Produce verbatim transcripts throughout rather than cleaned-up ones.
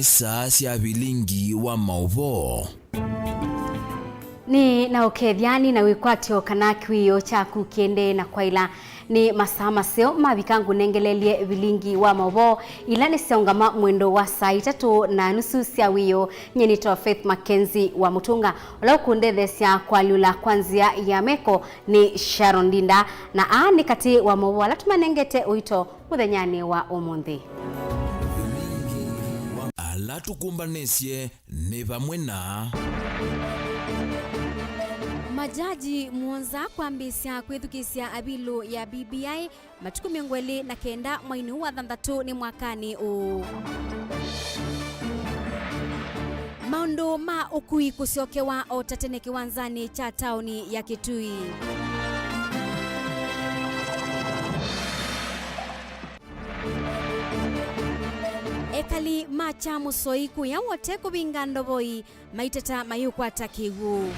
Saa sya vilingi wa maũvoo. Nĩ na ũkethya, nĩ na wĩkwatyo kana kĩwĩo kyaku kĩendee na kwaĩla. Nĩ masaa maseo mavika ngũnengelelye vilingi wa maũvoo, ila nĩsyaũngama mwendo wa saa itatũ na nusu sya wĩoo. Nyie nĩtawa Faith Mackenzie wa Mũtũnga, ũla ũkũndetheesya kũalyũla kwa nzĩa ya meko nĩ Sharon Ndinda, na aa nĩ katĩ wa maũvoo ala tũmanengete ũito mũthenyanĩ wa ũmũnthĩ. Ala tũkũmbanĩsye nĩ vamwe na. Majaji mũonza kwambĩĩsya kwĩthukĩĩsya avilũ ya B B I matukũ mĩongo ĩlĩ na kenda mwainĩ ũũ wa thanthatũ nĩ mwakanĩ ũũ. Maũndũ ma ũkui kũsyokewa o ta tene kĩwanzanĩ kya taoni ya Kitui. Ekali ma Kyamũsoi kũya Wote kũvinga ndovoi maiteta mayũkwata kĩw'ũ.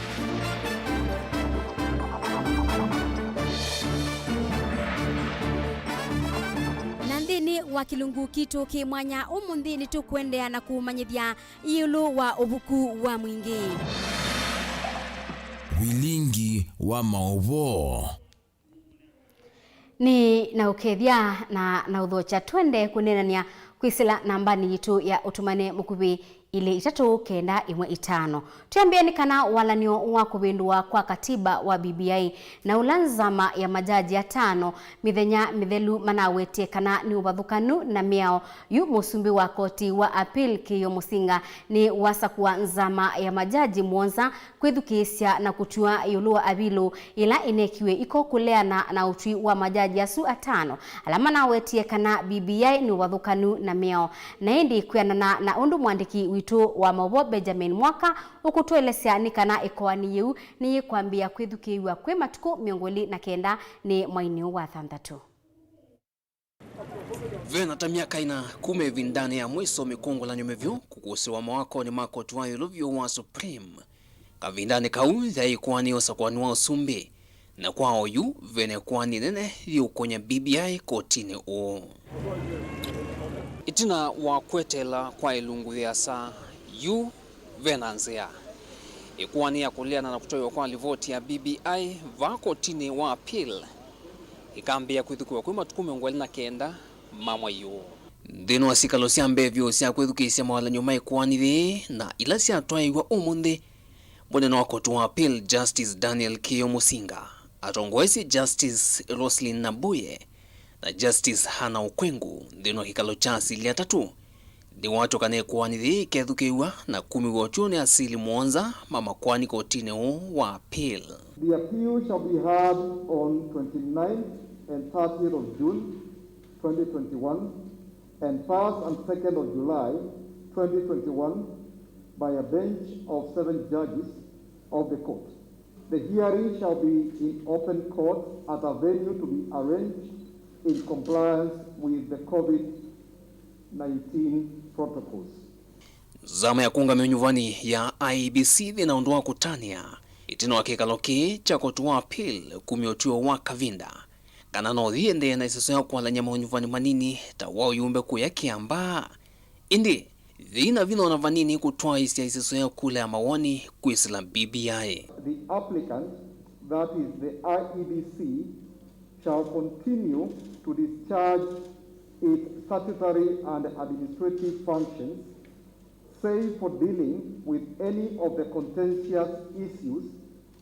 Na nthĩnĩ wa kĩlungu kitũ kĩ mwanya ũmũnthĩ, nĩtũkũendeea na kũmanyĩthya ĩũlũ wa ũvuku wa mwingĩ. Vilingi wa maũvoo. Nĩ na ũkethya na na ũthokya, twende kũneenany'a kwĩsĩla nambanĩ yitũ ya ũtũmane mũkuvĩ, ilĩ itatũ kenda ĩmwe itano. Twĩambĩe nĩ kana walan'yo wa kũvĩndũwa kwa katiba wa B B I na ũla nzama ya majaji atano mĩthenya mĩthelu manawetie kana nĩ ũvathũkanu na mĩao. Yu mũsumbĩ wa koti wa appeal Kĩĩo Mũsinga nĩ wasakũa nzama ya majaji mũonza kwĩthukĩĩsya na kũtw'a ĩũlũ wa avilũ ĩla ĩnekiwe iko kũleana na ũtwi wa majaji asu atano ala manawetie kana B B I nĩ ũvathũkanu na mĩao. Na ĩndĩ kwĩanana na ũndũ mũandĩki witũ wa maũvoo Benjamin Mwaka ũkũtũelesya nĩ kana ĩkoani yĩu nĩyĩkwambĩĩa kwĩthukĩĩw'a kwĩ matukũ mĩongo ĩlĩ na kenda nĩ mwainĩ ũũ wa thanthatũ. Ve na ta myaka ĩna kuma ĩvindanĩ ya mwĩso mĩkũngũlanyo mĩvyũ kũkũsĩwa mawakonĩ ma koti wa ĩũlũ vyũ wa Supreme. Kavindanĩ kau yaĩ ĩkoani ya ũsakũani wa ũsumbĩ, na kwa oyu ve na ĩkoani ĩnene yĩũkũnya B B I kotinĩ ũũ. Ĩtina wa kweteela kwa ĩlungu yĩasa, yu ve na nzĩa. Ĩkoani ya kũleana na kũtwaĩwa kwa livoti ya B B I vaa kotinĩ wa appeal ĩkambĩĩa kwĩthukĩĩwa kwĩ matukũ mĩongo ĩlĩ na kenda ma mwai ũũ. Nthĩnĩ wa syĩkalo sya mbee vyũ sya kwĩthukĩĩsya mawalan'yo ma ĩkoani yĩĩ na ila syatwaĩĩw'a ũmũnthĩ, mũnene wa koti wa appeal Justice Daniel Kĩĩo Mũsinga atongoesye Justice Roslyn Nabuye na Justice Hannah Okwengu nthĩnĩ wa kĩkalo kya asili atatũ. Nĩwatw'ĩka nĩ ĩkoani yĩĩ ĩkethukĩĩw'a na kumĩw'a ũtw'ĩo nĩ asili mũonza ma makoani kotinĩ ũũ wa appeal. The appeal shall be heard on twenty-ninth and thirtieth of June twenty twenty-one and first and second of July twenty twenty-one by a bench of seven judges of the court. The hearing shall be in open court at a venue to be arranged in compliance with the COVID nineteen protocols. Nzama ya kũũngamĩa ũnyuvani ya I E B C yĩ na ũndũ wa kũtanĩa ĩtina wa kĩkalo kĩĩ kya koti wa appeal kumya ũtw'ĩo wa kavinda kana no yĩendee na ĩseso ya kũalan'ya maũnyuvani manini ta wa ũyumbe kũya Kĩambaa. Ĩndĩ yĩina vinya ona vanini kũtwaĩĩsya ĩseso ya kula ya mawoni kwĩsĩla B B I. The applicant, that is the I E B C, shall continue to discharge its statutory and administrative functions, save for dealing with any of the contentious issues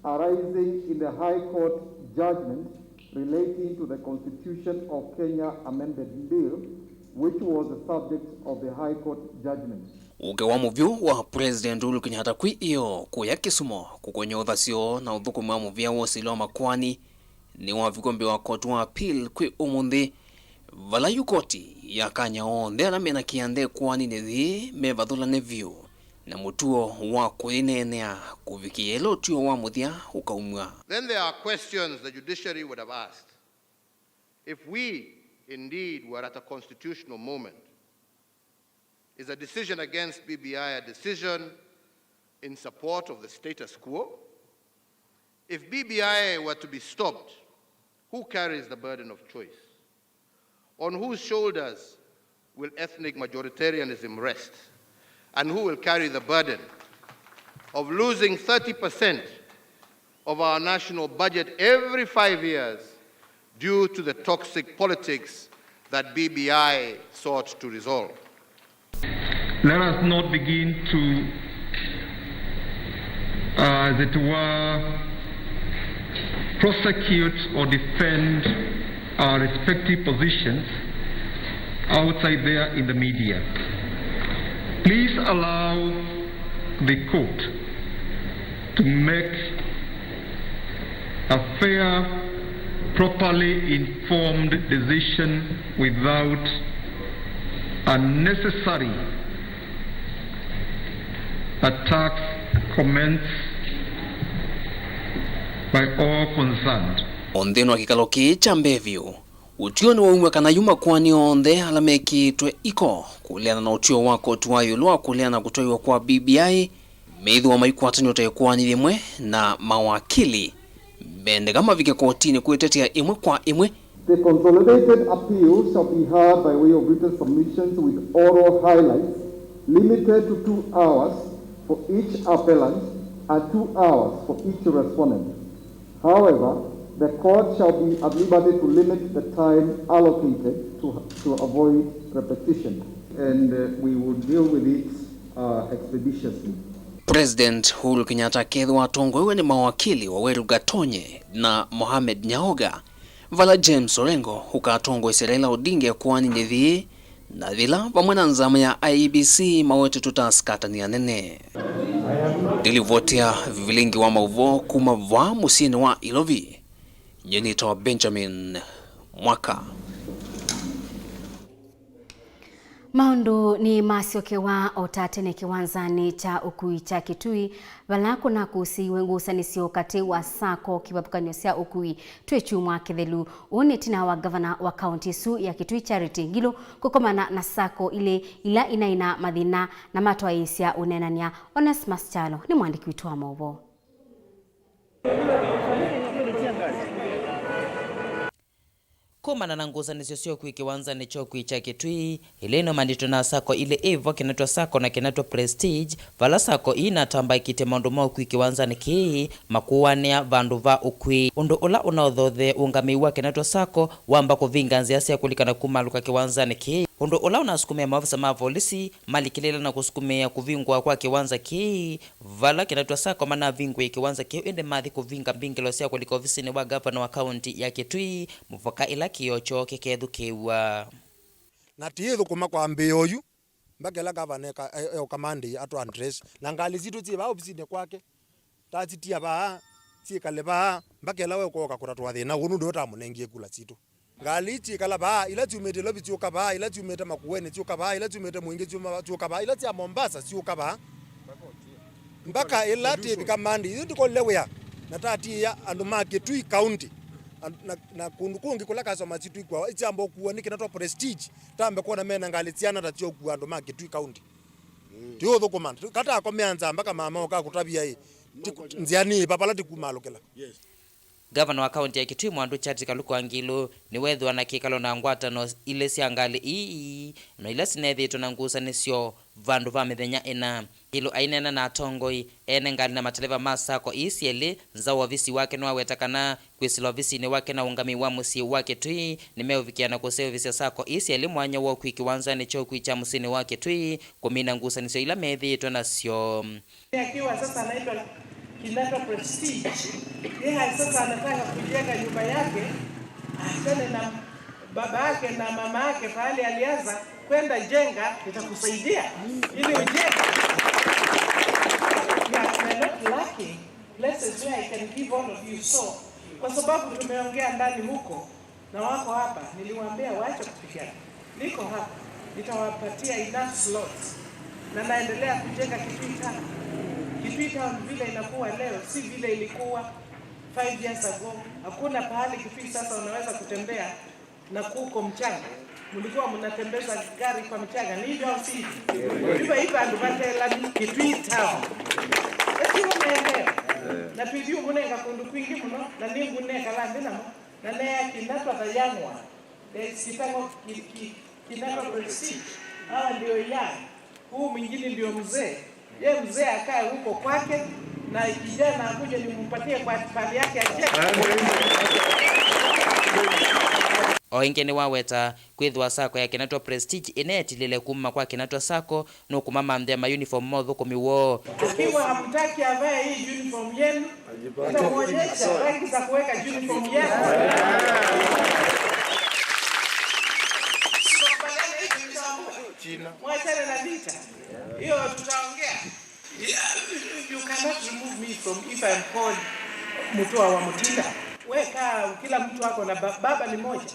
arising in the High Court judgment relating to the constitution of Kenya amended bill, which was the subject of the High Court judgment. Ũke wa mũvyũ wa President Uhuru Kenyatta kwĩ ĩoo kũya Kisumu kũkũny'a ũthasyo na ũthũkũmi wa mũvĩa wa ũsili wa makoani nĩwavikwa mbee wa koti wa appeal kwĩ ũmũnthĩ, vala yu koti ya kanya onthe ala mena kĩanda ĩkoaninĩ yĩĩ mevathũlane vyũ na mũtuo wa kũyĩneenea kũvikĩĩa ĩla ũtw'ĩo wa mũthya ũkaumw'a. Then there are questions the judiciary would have asked. If we indeed were at a constitutional moment, is a decision against B B I a decision in support of the status quo? If B B I were to be stopped, who carries the burden of choice? On whose shoulders will ethnic majoritarianism rest? and who will carry the burden of losing thirty percent of our national budget every five years due to the toxic politics that B B I sought to resolve. Let us not begin to, uh, as it were, prosecute or defend our respective positions outside there in the media. Please allow the court to make a fair, properly informed decision without unnecessary attacks, comments by all concerned. O nthĩnĩ wa kĩkalo kĩĩ kya mbee vyũ, ũtw'o nĩwaumw'a kana yu makoani onthe ala mekĩĩtwe iko kũleana na ũtw'o wa koti wa ĩũlũ wa kũleana na kũtwaiwa kwa B B I, meĩthĩwa maikwatanĩw'a ta ĩkoani yĩmwe na mawakili, mendeka mavike kotinĩ kwĩtetea ĩmwe kwa ĩmwe. The consolidated appeal shall be heard by way of written submissions with oral highlights limited to two hours for each appellant and two hours for each respondent. However, the court shall be at liberty to limit the time allocated to, to avoid repetition. And, uh, we will deal with it, uh, expeditiously. President Uhuru Kenyatta akethĩwa atongoew'e nĩ mawakili Waweru Gatonye na Mohamed Nyaoga, vala James Orengo ũkatongoesya Raila Odinga ĩkoaninĩ yĩĩ, na yĩla vamwe na nzama ya I E B C mawetetwe ta asikatani anene. Ndilivotia vilingi wa maũvoo kuma vaa mũsyĩnĩ wa Ilovi, nyie nĩtawa Benjamin Mwaka. Maũndũ nĩmasyokewa o ta tene kĩwanzanĩ kya ũkui kya Kitui, vala kũnakũsĩiwe ngusanĩsyo katĩ wa sacco kĩvathũkany'o sya ũkui twĩ kyumwa kĩthelu. Ũũ nĩ ĩtina wa ngavana wa kaũntĩ ĩsu ya Kitui Charity Ngilu kũkomana na sacco ilĩ ila inaĩ na mathĩna na matwaĩĩsya ũneenany'a. Onesmus Kyalo nĩ mũandĩki witũ wa maũvoo. Kumana na ngusanĩsyo sya ũkui kĩwanzanĩ kya ũkui kya Kitui, ĩla ĩnomanĩtwe na sacco ilĩ, ĩvo Kinatwa Sacco na Kinatwa Prestige, vala sacco ii inatambaĩkĩtye maũndũ ma ũkui kĩwanzanĩ kĩĩ, makũanĩa vandũ va ũkui. Ũndũ ũla ũnaothothee ũngamĩi wa Kinatwa Sacco wamba kũvinga nzĩa sya kũlikana kumaalũka kĩwanzanĩ kĩĩ, ũndũ ũla ũnasukumĩe maovisa ma volisi malikĩlĩĩla na kũsukumĩĩa kũvingũa kwa kĩwanza kĩĩ. Vala Kinatwa Sacco manavingũie kĩwanza kĩu, ĩndĩ mathi kũvinga mbingĩlo sya kũlika ovisinĩ wa ngavana wa kaũnti ya Kitui, mũvaka ĩla kĩoo kyoo kĩkethukĩĩw'a. Na tũithũkũma kwambĩĩa oyu, mpaka ĩla ngavana eka-, e-, eũka Monday atũ address. Na ngalĩ sitũ syĩ vaa ovisinĩ kwake. Tasitia vaa, syĩkale vaa, mpaka ĩla wekũoka kũtatũa thĩna ũũ, nũndũ ũtamũnengie kula sitũ. Ngalĩ ii syĩkala vaa, ila syumĩte Nairobi syũka vaa, ila syumĩte Makueni syũka vaa, ila syumĩte Mwingi syuma-, syũka vaa, ila sya Mombasa syũka vaa. Mpaka ĩla tĩvika Monday, ithyĩ tũkolile wĩa, na tatiĩa andũ ma Kitui County, and-, na, na kũndũ kũngĩ kũla customer sitũ ikwaa, isyamba ũkuwa nĩ Kinatwa Prestige, tambe kwona mena ngalĩ syana ta sya ũkua andũ ma Kitui County. Tũũthũkũma, katakomea nza mpaka mama ũkakũtavia ĩ, ti-, nzĩa nĩ ĩva vala tĩkumaalũkĩla. Ngavana wa kaũnti ya Kitui Mwandũ Charity Kaluku Wangilu nĩweethĩwa na kĩkalo na ngwatanĩo ilĩ sya ngalĩ ii, na ila sineethĩĩtwe na ngusanĩsyo vandũ va mĩthenya ĩna. Wangilu aineena na atongoi, ene ngalĩ na mateleva ma sacco ii syelĩ nza wa ovisi wake nĩwaweta kana kwĩsĩla ovisinĩ wake na ũngamĩi wa mũsyĩ wa Kitui nĩmeũvikĩa na kũseũvĩsya sacco ii syelĩ mwanya wa ũkui kĩwanzanĩ kya ũkui kya mũsyĩnĩ wa Kitui, kũmina ngusanĩsyo ila meethĩĩtwe nasyo. Akiwa sasa anaitwa Kinatwa Prestige. Yeye sasa anataka kujenga nyumba yake, achane na baba yake na mama yake pahali alianza, kwenda jenga, nitakusaidia ili ujenge. Yeah, we are not lacking places where I can give all of you so, kwa sababu tumeongea ndani huko, na wako hapa, niliwaambia waache kupigana. Niko hapa, nitawapatia enough slots. Na naendelea kujenga Kitui Town. Kitui Town vile inakuwa leo, si vile ilikuwa five years ago. Hakuna pahali Kitui sasa unaweza kutembea na kuko mchanga. Mlikuwa mnatembeza gari kwa mchanga, ni hivyo au si hivyo? Hivyo hivyo andũ vatelani Kitui Town. Esi maendeleo. Na pili ũmũnenga kũndũ kwingĩ mũno, na nĩngũneka la nthĩ namo. Na nea Kinatwa the young one. There is Kinatwa, Ki-, Ki-, Kinatwa Prestige. Hawa ndio young. Huu mwingine ndio mzee. Ye mzee akae huko kwake, na kijana akuje nimpatie kwa pali yake acheze. O ĩngĩ nĩwaweta kwĩthĩwa sacco ya Kinatwa Prestige ĩneetilile kuma kwa Kinatwa Sacco nũkũmamanthĩa ma uniform ma ũthũkũmi woo. Ikiwa hamtaki avae hii uniform yenu, tutamwonyesha rangi za kuweka uniform yenu. Mwachane na vita. Hiyo tutaongea. Yeah, you cannot remove me from if I'm called Mutua wa Mutinda. Weka, kila mtu ako na ba-, baba ni moja.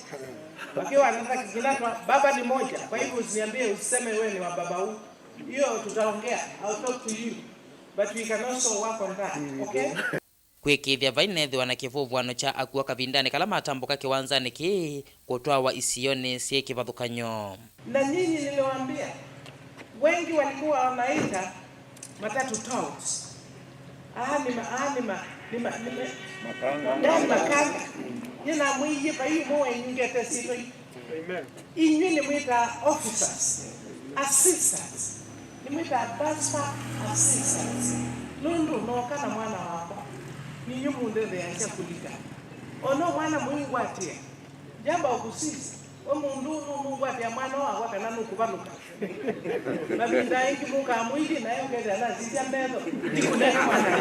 Wakiwa wanataka Kinatwa, baba ni moja. Kwa hivyo usiniambie, usiseme wewe ni wa baba huu. Hiyo tutaongea. I'll talk to you. But we can also work on that, okay? Kwĩkĩĩthya vai neethĩwa na kĩvũvũano kya akw'a kavindanĩ kala matambũka kĩwanzanĩ kĩĩ kũtwawa isionĩ syĩ kĩvathũkany'o. Na nyinyi niliwaambia, wengi walikuwa wanaita matatu touts. Aa, nĩ ma-, aa, nĩ ma-, nĩ ma-, nĩ ma-, makanga. Nĩ makanga. Nĩnamwĩie vai ũmwe wenyu ngete syĩtwa. Amen. Inyw'ĩ nĩmwĩtaa officers, assistants, nĩmwĩtaa pastor assistants, nũndũ nooka na mwana wakwa, ninyw'ĩ mũndetheeasya kũlika. O no mwana mũingwatĩa, njamba ũkũsisya, we mũndũ nũnũngwatĩa mwana wakwa kana nũkũvalũka. Mavinda aingĩ mũkaa mũithi naye ũkethĩa nasisya metho, ndikũnene mwana.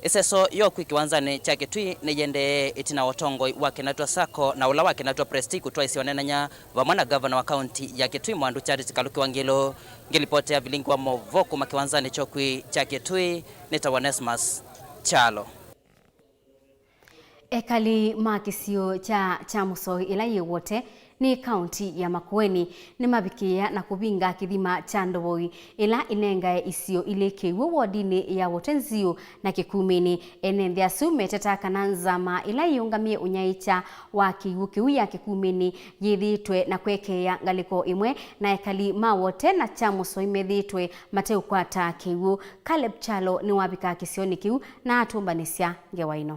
Ĩseso yo kwĩ kĩwanzanĩ kya Kĩtui nĩyĩendee ĩtina wa ũtongoi wa Kinatwa Sacco na ũla wa Kinatwa Prestige kũtwaĩsya ũneenany'a vamwe na ngavana wa kaunti ya Kĩtui Mwandũ Charity Kaluki Wangilu. Ngĩlipotea vilingi wa maũvoo kuma kĩwanzanĩ kyo kwĩ kya Kĩtui, nĩtawa Onesmus Kyalo. Ekali ma kĩsio kya Kyamũsoi ĩla yĩ Wote nĩ kaunti ya Makueni nĩmavikĩĩa na kũvinga kĩthima kya Ndovoi ĩla ĩnengae isio ilĩ kĩw'ũ wodinĩ ya Wote Nziũ na Kĩkumĩnĩ. Ene nthĩ asu metetaa kana nzama ĩla yĩũngamĩe ũnyaĩĩkya wa kĩw'ũ kĩu ya Kĩkumĩnĩ yĩthĩĩtwe na kwekeea ngalĩko ĩmwe, na ekali ma Wote na Kyamũsoi methĩĩtwe mateũkwata kĩw'ũ. Caleb Kyalo nĩwavikaa kĩsionĩ kĩu na atũmbanĩsya ngewa ĩno.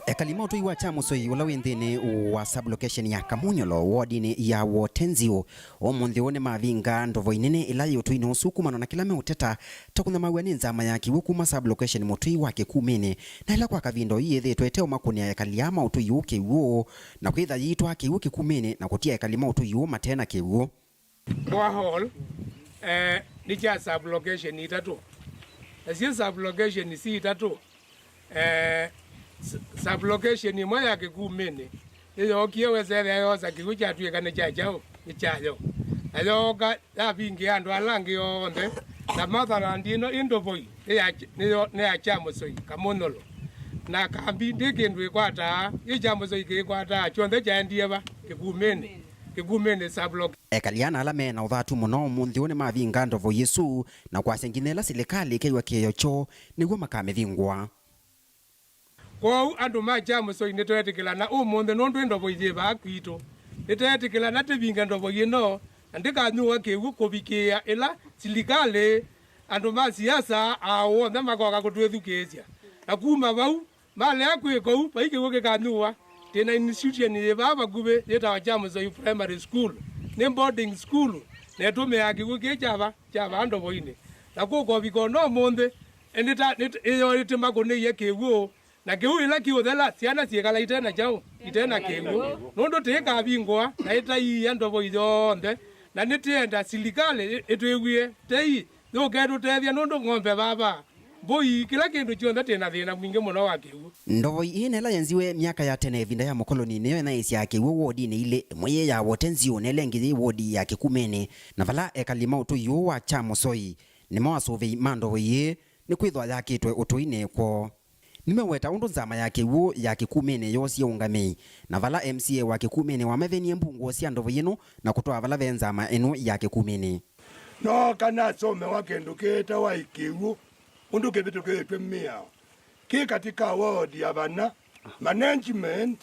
Ekali ma ũtũi wa Kyamũsoi ũla wĩ nthĩnĩ wa sub-location ya Kamunyolo wodinĩ ya Wote Nziũ ũmũnthĩ ũũ nĩmavinga Ndovoi nene ĩla yĩ ũtũinĩ ũsu kumana na kĩla meũteta ta kũnyamaw'a nĩ nzama ya kĩw'ũ kuma sub-location mũtũi wa Kĩkumĩnĩ, na ĩla kwa kavinda ũu yĩthĩĩtwe ĩteũmakũnĩa ekali aa ma ũtũi ũũ kĩw'ũ na kwĩtha yĩitwaa kĩw'ũ Kĩkumĩnĩ na kũtia ekali ma ũtũi ũũ mate na kĩw'ũ. Borehole, eh, nĩ kya sub-location itatũ. Nasyo sub-location si itatũ, eh, s-, sub-location ĩmwe ya Kĩkumĩnĩ nĩyookie weseethĩa yosa kĩw'ũ kyatw'ĩka nĩ kya kyaũ, nĩ kyayo. Na yooka yavingĩa andũ ala angĩ onthe. Na mathalan ĩno ĩ Ndovoi nĩ ya, nĩ yo, nĩ ya Kyamũsoi, Kamunyolo. Na kambi ndĩ kĩndũ ĩkwataa, ĩ Kyamũsoi kĩikwataa, kyonthe kyaendie va? Kĩkumĩnĩ, Kĩkumĩnĩ sub-location. Ekali ana ala me na ũthatu mũno ũmũnthĩ ũũ nĩmavinga Ndovoi ĩsu na kwasya nginya ĩla silikalĩ ĩkew'a kĩeo kyoo nĩw'o makamĩvingũa. Kwoou andũ ma Kyamũsoi nĩtweetĩkĩlana ũmũnthĩ nũndũ ĩ Ndovoi yĩ vaa kwitũ. Nĩtweetĩkĩlana tĩvinge Ndovoi ĩno na ndĩkanyuwa kĩw'ũ kũvikĩĩa ĩla silikalĩ, andũ ma siasa, aa onthe makoka kũtwĩthukĩĩsya. Na kuma vau, malea kwĩka ũu, vai kĩw'ũ kĩkanyuwa. Twĩ na institution yĩ vaa vakuvĩ yĩtawa Kyamũsoi Primary School. Nĩ boarding school, na ĩtũmĩaa kĩw'ũ kĩĩ kya va, kya vaa Ndovoinĩ. Na kũkovika o na ũmũnthĩ, ĩndĩ ta, nĩ, ĩyo ĩtĩmakũnĩie kĩw'ũ, na kĩw'ũ ĩla kĩũthela, syana syĩkala ite na kyaũ, ite na kĩw'ũ. Nũndũ tĩĩkavingũa, na ĩtaiia Ndovoi yonthe, na nĩtĩenda silikalĩ ĩ-, ĩtwĩw'ĩe tei, yũke ĩtũtethye nũndũ ng'ombe vava, mbũi, kĩla kĩndũ kyonthe twĩ na thĩna mwingĩ mũno wa kĩw'ũ. Ndovoi ĩĩ na ĩla yenziwe myaka ya tene ĩvinda ya mũkoloni nĩyo ĩnaĩsyaa kĩw'ũ wodinĩ ilĩ, ĩmwe yĩ ya Wote Nziũ na ĩla ĩngĩ yĩ wodi ya Kĩkumĩnĩ, na vala ekali ma ũtũi ũũ wa Kyamũsoi nĩmo asũvĩi ma Ndovoi ĩĩ, nĩkwĩthwa yakĩtwe ũtũinĩ kwoo. Nĩmeweta ũndũ nzama ya kĩw'ũ ya Kĩkumĩnĩ yoosie ũngamĩi, na vala M C A wa Kĩkumĩnĩ wamethenie mbungũo sya Ndovoi ĩno na kũtwaa vala ve nzama ĩno ya Kĩkumĩnĩ. Nooka nasomewa kĩndũ kĩĩtawa ĩkĩw'ũ, ũndũ kĩvĩtũkĩĩtw'e mĩao. Kĩ katĩ ka wodi ya vana, management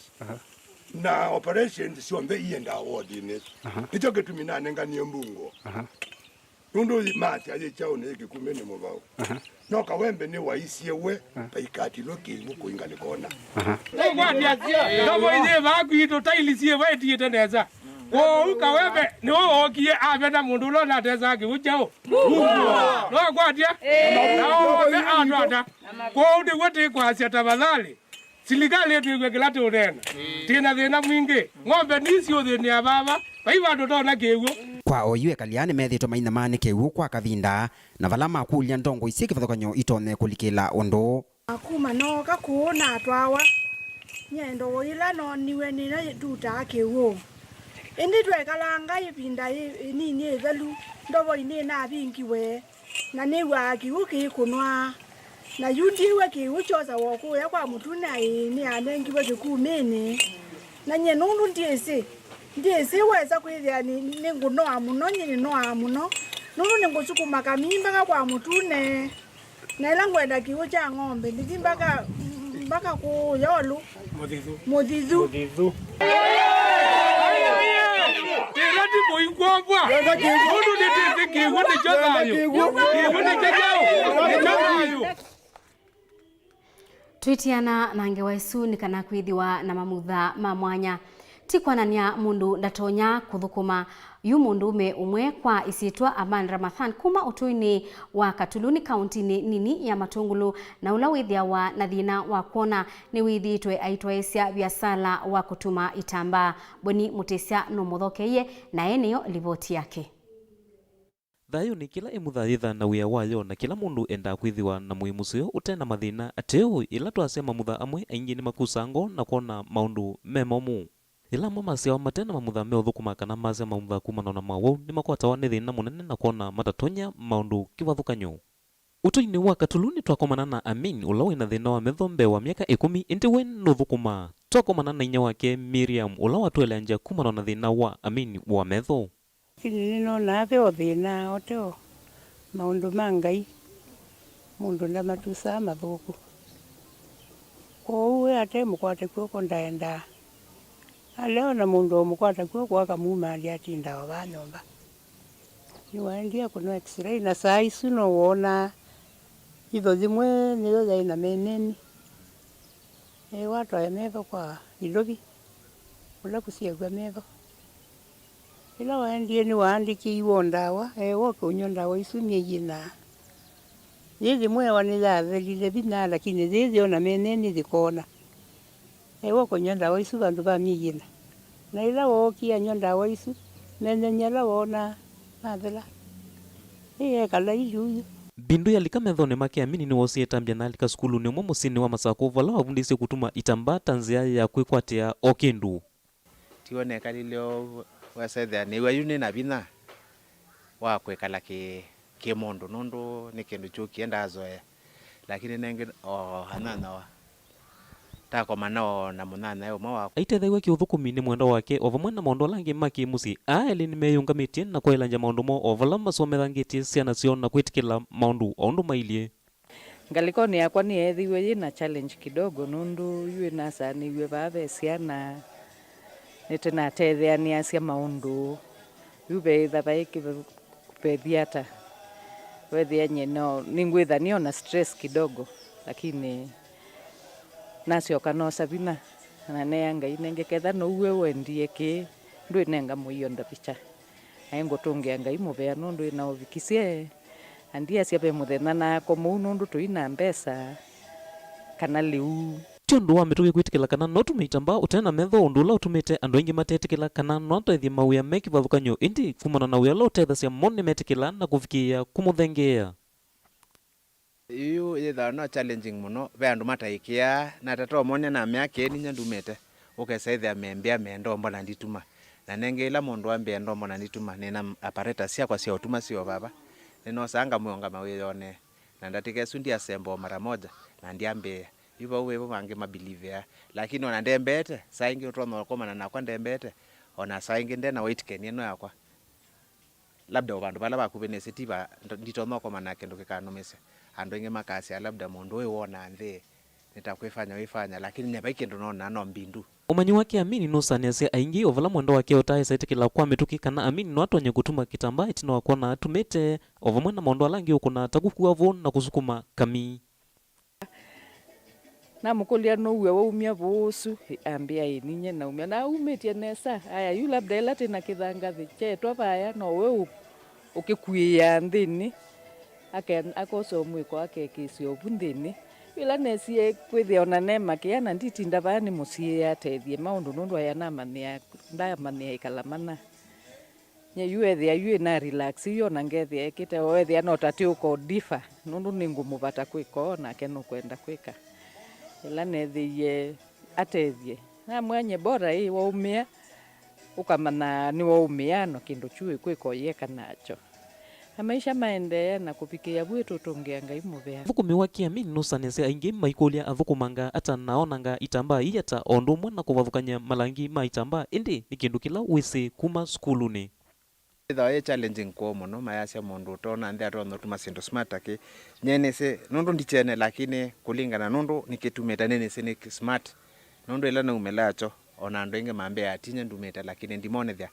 na operations syonthe iendaa wodinĩ ĩsu. Aha. Nĩkyo kĩtumi nanenganie mbungũo. Aha. Nũndũ masya yĩ kyaũnĩ yĩ Kĩkumĩnĩ mũvaũ. Aha. No Kawembe nĩwaisye we, vaikatilwe kĩw'ũ kũinga nĩkona. Nũkwatya ndovo iyĩ vaa kwitũ, taili syĩ va ĩtiĩte nesa. Kwoou Kawembe nĩwe wookie aveta mũndũ ũla ũnatesaa kĩw'ũ kyaũ. Nũkwatya? Na onthe atwata. Kwoou nĩw'o tĩkwasya, tafadhali, silikalĩ ĩtwĩw'e kĩla tũũneena. Twĩ na thĩna mwingĩ. Ng'ombe nĩisiũthĩnĩa vava. Vai vandũ tona kĩw'ũ. Kwa oyu ekali aa nĩmethĩĩtwe mainyamaa nĩ kĩw'ũ kwa kavinda, na vala makũlya ndongoi syĩ kĩvathũkany'o itonye kũlikĩla ũndũ. Kuma nooka kũũ natwawa, nyie ndovo yĩla nooniw'e nĩyo ĩtutaa kĩw'ũ. Ĩndĩ twekalanga ĩvinda ĩnini ĩthelu, ndovo nĩnavingiwe, na nĩw'aa kĩw'ũ kĩikũnwa. Na yu ndyĩw'a kĩw'ũ kyosawa o kũũya kwa mũtune, ĩĩ, nĩyanengiwe kĩkumĩnĩ. Na nyie nũndũ ndyĩsĩ, ndyĩsĩ wesa kwĩthĩa nĩ, nĩngũnoa mũno, nyie nĩnoaa mũno, nũndũ nĩngũsukuma kamii mbaka kwa mũtune. Na ĩla ngwenda kĩw'ũ kya ng'ombe, ndithi mbaka, mbaka kũũ Yolu. Mũthithu. Mũthithu. Mũthithu. Ĩla ti mũi kwovwa. Nũndũ nĩtĩsĩ kĩw'ũ nĩkyo thayũ. Kĩw'ũ nĩkyo kyaũ? Nĩkyo thayũ. Twĩtiana na ngewa ĩsu nĩ kana kwĩthĩwa na mamutha ma mwanya. Ti kwonany'a mũndũ ndatonya kũthũkũma. Yu mũndũũme ũmwe kwa ĩsyĩtwa Aman Ramathan kuma ũtũinĩ wa Katuluni kauntinĩ nini ya Matũngũlũ, na ũla wĩthĩawa na thĩna wa kwona, nĩwĩthĩĩtwe aitwaĩĩsya viasala wa kũtuma itambaa. Boni Mũtĩsya nũmũthokeie, na ĩ nĩyo livoti yake. Thayũnĩ, kĩla ĩmutha yĩthaa na wĩa wayo, na kĩla mũndũ endaa kwĩthĩwa na mũĩ mũseo ũte na mathĩna. Ateo, yĩla twasya mamutha amwe, aingĩ nĩmakusaa ngoo na kwona maũndũ me momũ. Yĩla amwe masyawa mate na mamutha meũthũkũma kana masya mamutha kumana na mawau, nĩmakwatawa nĩ thĩna mũnene na kwona matatonya maũndũ kĩvathũkany'o. Ũtũinĩ wa Katuluni twakomana na Amin, ũla wĩ na thĩna wa metho mbee wa myaka ĩkũmi, ĩndĩ we nũthũkũmaa. Twakomana na inyia wake, Miriam, ũla watũeleangya kumana na thĩna wa Amin wa metho. Lakini nĩnonaa ve o thĩna, o te o maũndũ ma Ngai, mũndũ ndamatusaa mathũku. Kwoou we ate mũkwate kw'oko ndaendaa. Alea o na mũndũ o mũkwata kw'oko akamumaalya atindaa o vaa nyũmba. Nĩwaendie kũnwa x-ray, na saa isu no wonaa yitho yĩmwe nĩyo yaĩ na meneni. Ewa atwae metho kwa Ilovi, kũla kũsiaw'a metho. Ĩla waendie nĩwaandĩkĩiwe o ndawa, ewa ũke ũnyw'a ndawa isu myei ĩna. Yĩ yĩmwe ewa nĩyathelile vinya, lakini yĩĩ yĩ o na meneni yĩkoona. Ewa ũkũnyw'a ndawa isu vandũ va myei ĩna. Na ĩla wookie anyw'a ndawa isu, meneni ala woonaa mathela. Ĩ ekala yu yu. Mbindu yalika methonĩ make, Amini nĩwoosie ĩtambya na alika sukulunĩ ũmwe mũsyĩnĩ wa Masakũ, vala wavundĩisye kũtuma itambaa ta nzĩa ya kwĩkwatĩa o kĩndũ. Tiwe nekalile ũu, wesa ĩthĩa nĩw'a yu nĩ na vinya wa kwĩkala kĩ, kĩ mũndũ, nũndũ nĩ kĩndũ kyũkie ndaazoea. Lakini nengĩ o anyanya wa, takomana o na mũnyanya ũmwe wakwa. Aitethew'a kĩũthũkũmi nĩ mwendwa wake o vamwe na maũndũ ala angĩ ma kĩ-mũsyĩ. Aa elĩ nĩmeyĩũngamĩtye na kwaĩlangya maũndũ moo o vala masomethangĩtye syana syoo na kwĩtĩkĩla maũndũ o ũndũ mailyĩ. Ngalĩkonĩ yakwa nĩyeethĩiwe yĩ na challenge kidogo, nũndũ yu nĩnasaanĩw'e vaa ve syana, nĩtũnatetheanĩasya maũndũ. Yu veĩtha vaĩ kĩvethya ata, weethĩa nyie no nĩngwĩtha nĩ o na stress kidogo, lakini nasyoka noosa vinya na neea Ngai nenge, ketha now'o wendie kĩĩ, ndwĩnenga mũio ndavicha. Naĩ ngũtũngĩa Ngai mũvea nũndũ ĩna ũvikisye, na ndiasya ve mũthenya naakoma ũu nũndũ tũi na mbesa kana lĩu. Ti ũndũ wa mĩtũkĩ kwĩtĩkĩla kana no ũtume itambaa ũte na metho, ũndũ ũla ũtumĩte andũ aingĩ matetĩkĩla kana no atethye mawĩa me kĩvathũkany'o. Ĩndĩ kumana na wĩa ũla ũtethasya, mo nĩmetĩkĩlaa na kũvikĩĩa kũmũthengeea. Yu yĩthawa no challenging mũno ve andũ mataĩkĩaa. Natata ũmwonia namea kĩĩ ninyie ndumĩte, ũkesa ĩthĩa membĩa me ndombo na ndituma. Na nengĩ ĩla mũndũ ambĩa ndombo na ndituma, nĩna apparatus syakwa sya ũtuma syĩ o vava. Nĩnosaa ngamũũngama wĩyonee. Na ndatĩka ĩsu ndyasemba o mara moja, na ndyambĩĩa. Yu vau vevo vangĩ mabelievea. Lakini ona ndembeete, saa ingĩ ũtonya ũkomana nakwa ndembeete, ona saa ingĩ nde na weight keni ĩno yakwa. Labda o vandũ vala vakuvĩ nĩsĩ ti va, nditonya ũkomana na kĩndũ kĩkanũmĩsya. Andũ aingĩ makasya labda mũndũ ũyũ wonaa nthĩ nĩ ta kwĩfanya wĩfanya, lakini nyie vai kĩndũ nonaa no mbindu. Ũmanyi wake Amini nũsanĩasya aingĩ o vala mwendwa wake ũtaaĩsa ĩtĩkĩla kwa mĩtũkĩ kana Amini no atonye kũtuma kĩtambaa ĩtina wa kwona atumĩte, o vamwe na maũndũ ala angĩ ũkũna ta kũkua vũũ na kũsukuma kamii. Namũkũlya, "Nũue waumya vũũ ũsu?" Ambĩa, "Ĩĩ, ninyie naumya." "Na umĩtye nesa? Aya, yu labda ĩla twĩ na kĩthangathĩ kyeetwa vaya, no we ũ-, ũkĩkuĩĩaa nthĩnĩ." Ake-, akosa o mwĩko akekĩĩsya ovu nthĩnĩ. Yu ĩla nesie kwĩthĩa o na ne makĩa na nditinda vaa nĩmũsiĩĩe atethye maũndũ, nũndũ aya namanyĩa, ndamanyĩa ĩkala mana. Nye yu ethĩa yu ĩna relax, yu ona ngethĩa ekĩte, o ethĩa no ta twĩ ũkodifa, nũndũ nĩngũmũvata kwĩka ũũ, nake nũkwenda kwĩka. Ĩla neethĩie atethye, namwĩa, "Nye bora ĩ waumĩa, ũkamanya nĩwaumĩa, no kĩndũ kyu ĩkwĩka ũyĩeka nakyo." Na maisha maendee na kũvikĩĩa vu ĩtũtũngĩa Ngai mũvea. Ũthũkũmi wa kĩamini nũsanĩasya aingĩ maikũlya athũkũmanga ata na onanga itambaa ii ata, o ũndũ ũmwe na kũvathũkany'a malangi ma itambaa, ĩndĩ nĩ kĩndũ kĩla wĩsĩ kuma sukulunĩ. Ĩthĩawa yĩ challenging kũũ mũno, mayasya mũndũ ũtoona nthĩ atonya ũtuma syĩndũ smart akĩ. Nye nĩsĩ, nũndũ ndikyene, lakini kũlingana nũndũ nĩkĩtumĩte nĩnĩsĩ nĩ smart. Nũndũ ĩla naumĩlaa kyo, o na andũ aingĩ mambĩaa, "Ti nye ndumĩte," lakini ndimonethya,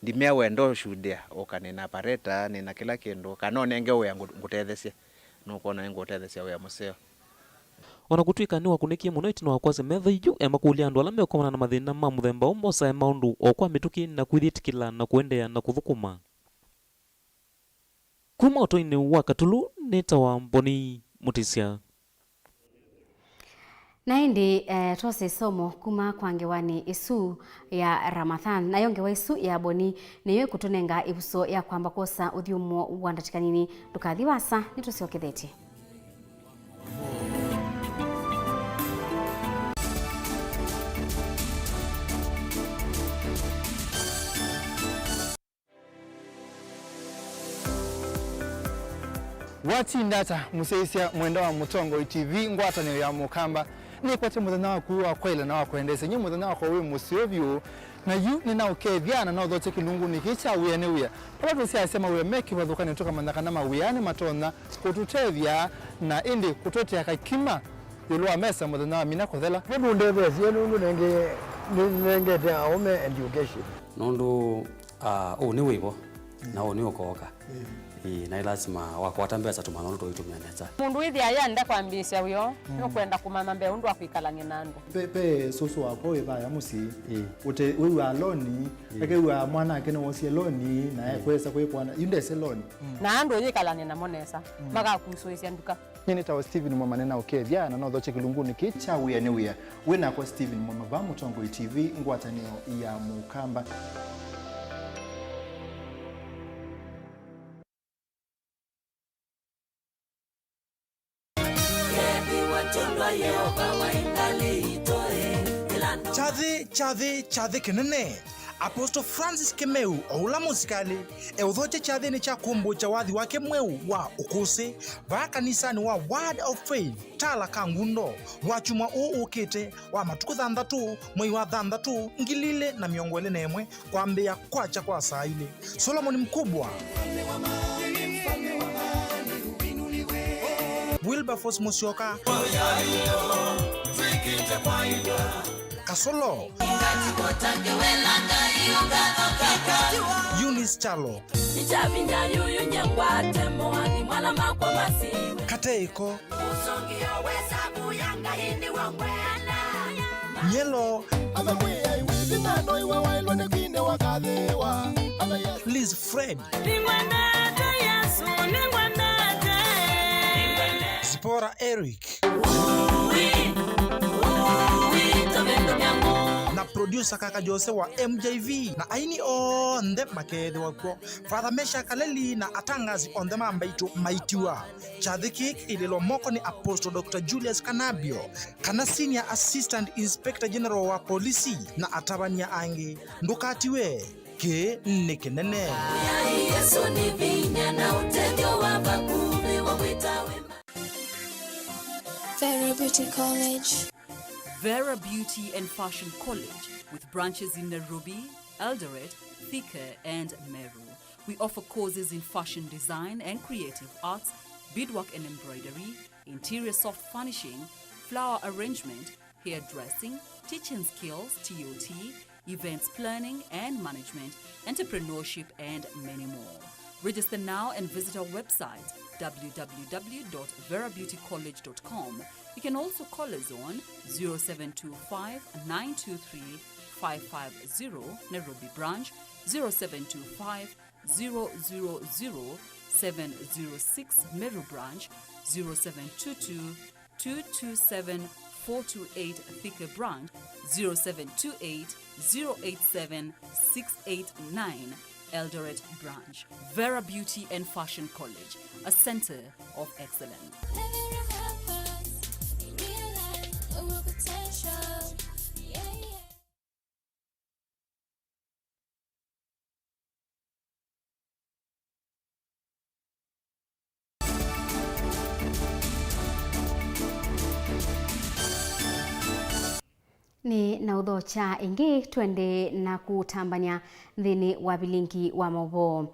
ndimea wendo ũshuhudia, ũka nĩ na pareta, nĩ na kĩla kĩndũ, kana ũnenge wĩa ngũ-, ngũtethesye, nũkwona nĩngũũtethesya wĩa mũseo. O na kũtw'ĩka nĩwakũnĩkie mũno ĩtina wa kwasya metho yu emakũlya andũ ala meũkomana na mathĩna ma mũthemba ũũ mosae maũndũ o kwa mĩtũkĩ na kwĩyĩtĩkĩla na kũendeea na kũthũkũma. Kuma ũtoinĩ wa Katulu, nĩtawa Mboni Mũtĩsya. Na ĩndĩ, eh, twose ĩsomo kuma kwa ngewanĩ ĩsu ya Ramathan. Nayo ngewa ĩsu ya Boni nĩyo ĩkũtũnenga ĩvuso ya kwamba kwosa ũthyũmũo wa ndatĩka nini. Ndũkathi vaasa, nĩtũsyokethetye. Watinda ata mũsyaĩĩsya mwenda wa Mũtongoi T V ngwatanĩo ya Mũkamba? Nĩkwate mũthenya waku wa kwaĩla na wa kwendeesya. Nyie mũthenya wakwa wĩ mũseo vyũ, na yu nĩnaũkethya na naũthokya kĩlungunĩ kĩĩ kya Wĩa nĩ Wĩa, vala tũsyaasya mawĩa me kĩvathũkanĩ tũkamanya kana mawĩa nĩmatonya kũtũtethya na ĩndĩ kũtũetea kakima ĩũlũ wa mesa mũthenya wa mina kũthela. Nũndũ ũndetheesye, nũndũ nenge-, nĩnengete aũme education. Nũndũ, ah, ũũ nĩ wĩvo, na ũũ nĩ ũkooka. Ĩĩ, na ĩ lasima wakwata mbesa tũmanya ũndũ tũitũmĩa nesa. Mũndũ wĩthĩa yenda kwambĩĩsya wĩoo, nũkwenda kũmanya mbee ũndũ wa kwĩkalany'a na andũ. Pe, pe sũsũ wakwa wĩ vaya mũsyĩ. Ĩĩ. Ũte, wĩw'aa loni, ĩĩ, akew'aa mwanake nĩwosie loni, na ĩĩ, ekwesa kwĩkwana, yu ndese loni. Na andũ ũyĩkalany'a namo nesa, makakusũĩsya nduka. Nyie nĩtawa Stephen Mwema, nĩnaũkethya na nothokye kĩlungunĩ kĩĩ kya Wĩa nĩ Wĩa. Wĩ nakwa Stephen Mwema vaa Mũtongoi T V, ngwatanĩo ya Mũkamba. Kyathĩ, kyathĩ, kyathĩ kĩnene. Apostle Francis Kĩmeu, o ũla mũsikalĩ, eũthokya kyathĩnĩ kya kũmbũkya wathi wake mweũ wa ũkũsĩ vaa kanisanĩ wa Word of Faith, Tala ka Ngundo, wakyumwa ũũ ũkĩte wa matukũ thanthatũ, mwei wa thanthatũ, ngili ilĩ na mĩongo ĩlĩ na ĩmwe, kwambĩĩa kwakya kwa saa ilĩ. Solomon Mkubwa. Wilberforce Musyoka. Kasolo. Eunice Kyalo. Nĩkyavinya yuyu nyengwate moani mwana makwa masiwe. Kateiko. Ũsũngĩo wĩ savu ya Ngai nĩw'o mwene. Nyelo. Ave Mwĩai wĩ vinya, no iwe waĩlwe nĩ kwinĩwa kathĩĩwa. Ave Yesũ. Liz Fred. Nĩngwendete Yesũ, nĩngwendete. Zipporah Eric. Ũĩ, ũĩ, tũvĩndũkya ngũ. Na producer Kaka Jose wa M J V. Na aini onthe makeethĩwa kw'o. Father Meshack Kaleli na atangaasi onthe ma mbaitũ maitiwa. Kyathĩ kĩĩ kĩilĩlwa moko nĩ Apostle Doctor Julius Kanabio, kana Senior Assistant Inspector General wa Polisi, na atavany'a angĩ. Ndũkatiwe, kĩĩ nĩ kĩnene. Yai Yesũ nĩ vinya na ũtethyo wa vakuvĩ wa kwĩta wema. Vera Beauty College. Vera Beauty and Fashion College, with branches in Nairobi, Eldoret, Thika, and Meru. We offer courses in fashion design and creative arts, beadwork and embroidery, interior soft furnishing, flower arrangement, hairdressing, teaching skills, T O T, events planning and management, entrepreneurship, and many more. Register now and visit our website, w w w dot vera beauty college dot com. You can also call us on zero seven two five, nine two three, five five zero, Nairobi branch, zero seven two five, zero zero zero, seven zero six, Meru branch, zero seven two two, two two seven, four two eight, Thika branch, zero seven two eight, zero eight seven, six eight nine, Eldoret branch. Vera Beauty and Fashion College, a center of excellence. Nĩ na ũthokya ĩngĩ, twende na kũtambany'a nthĩnĩ wa vilingi wa maũvoo.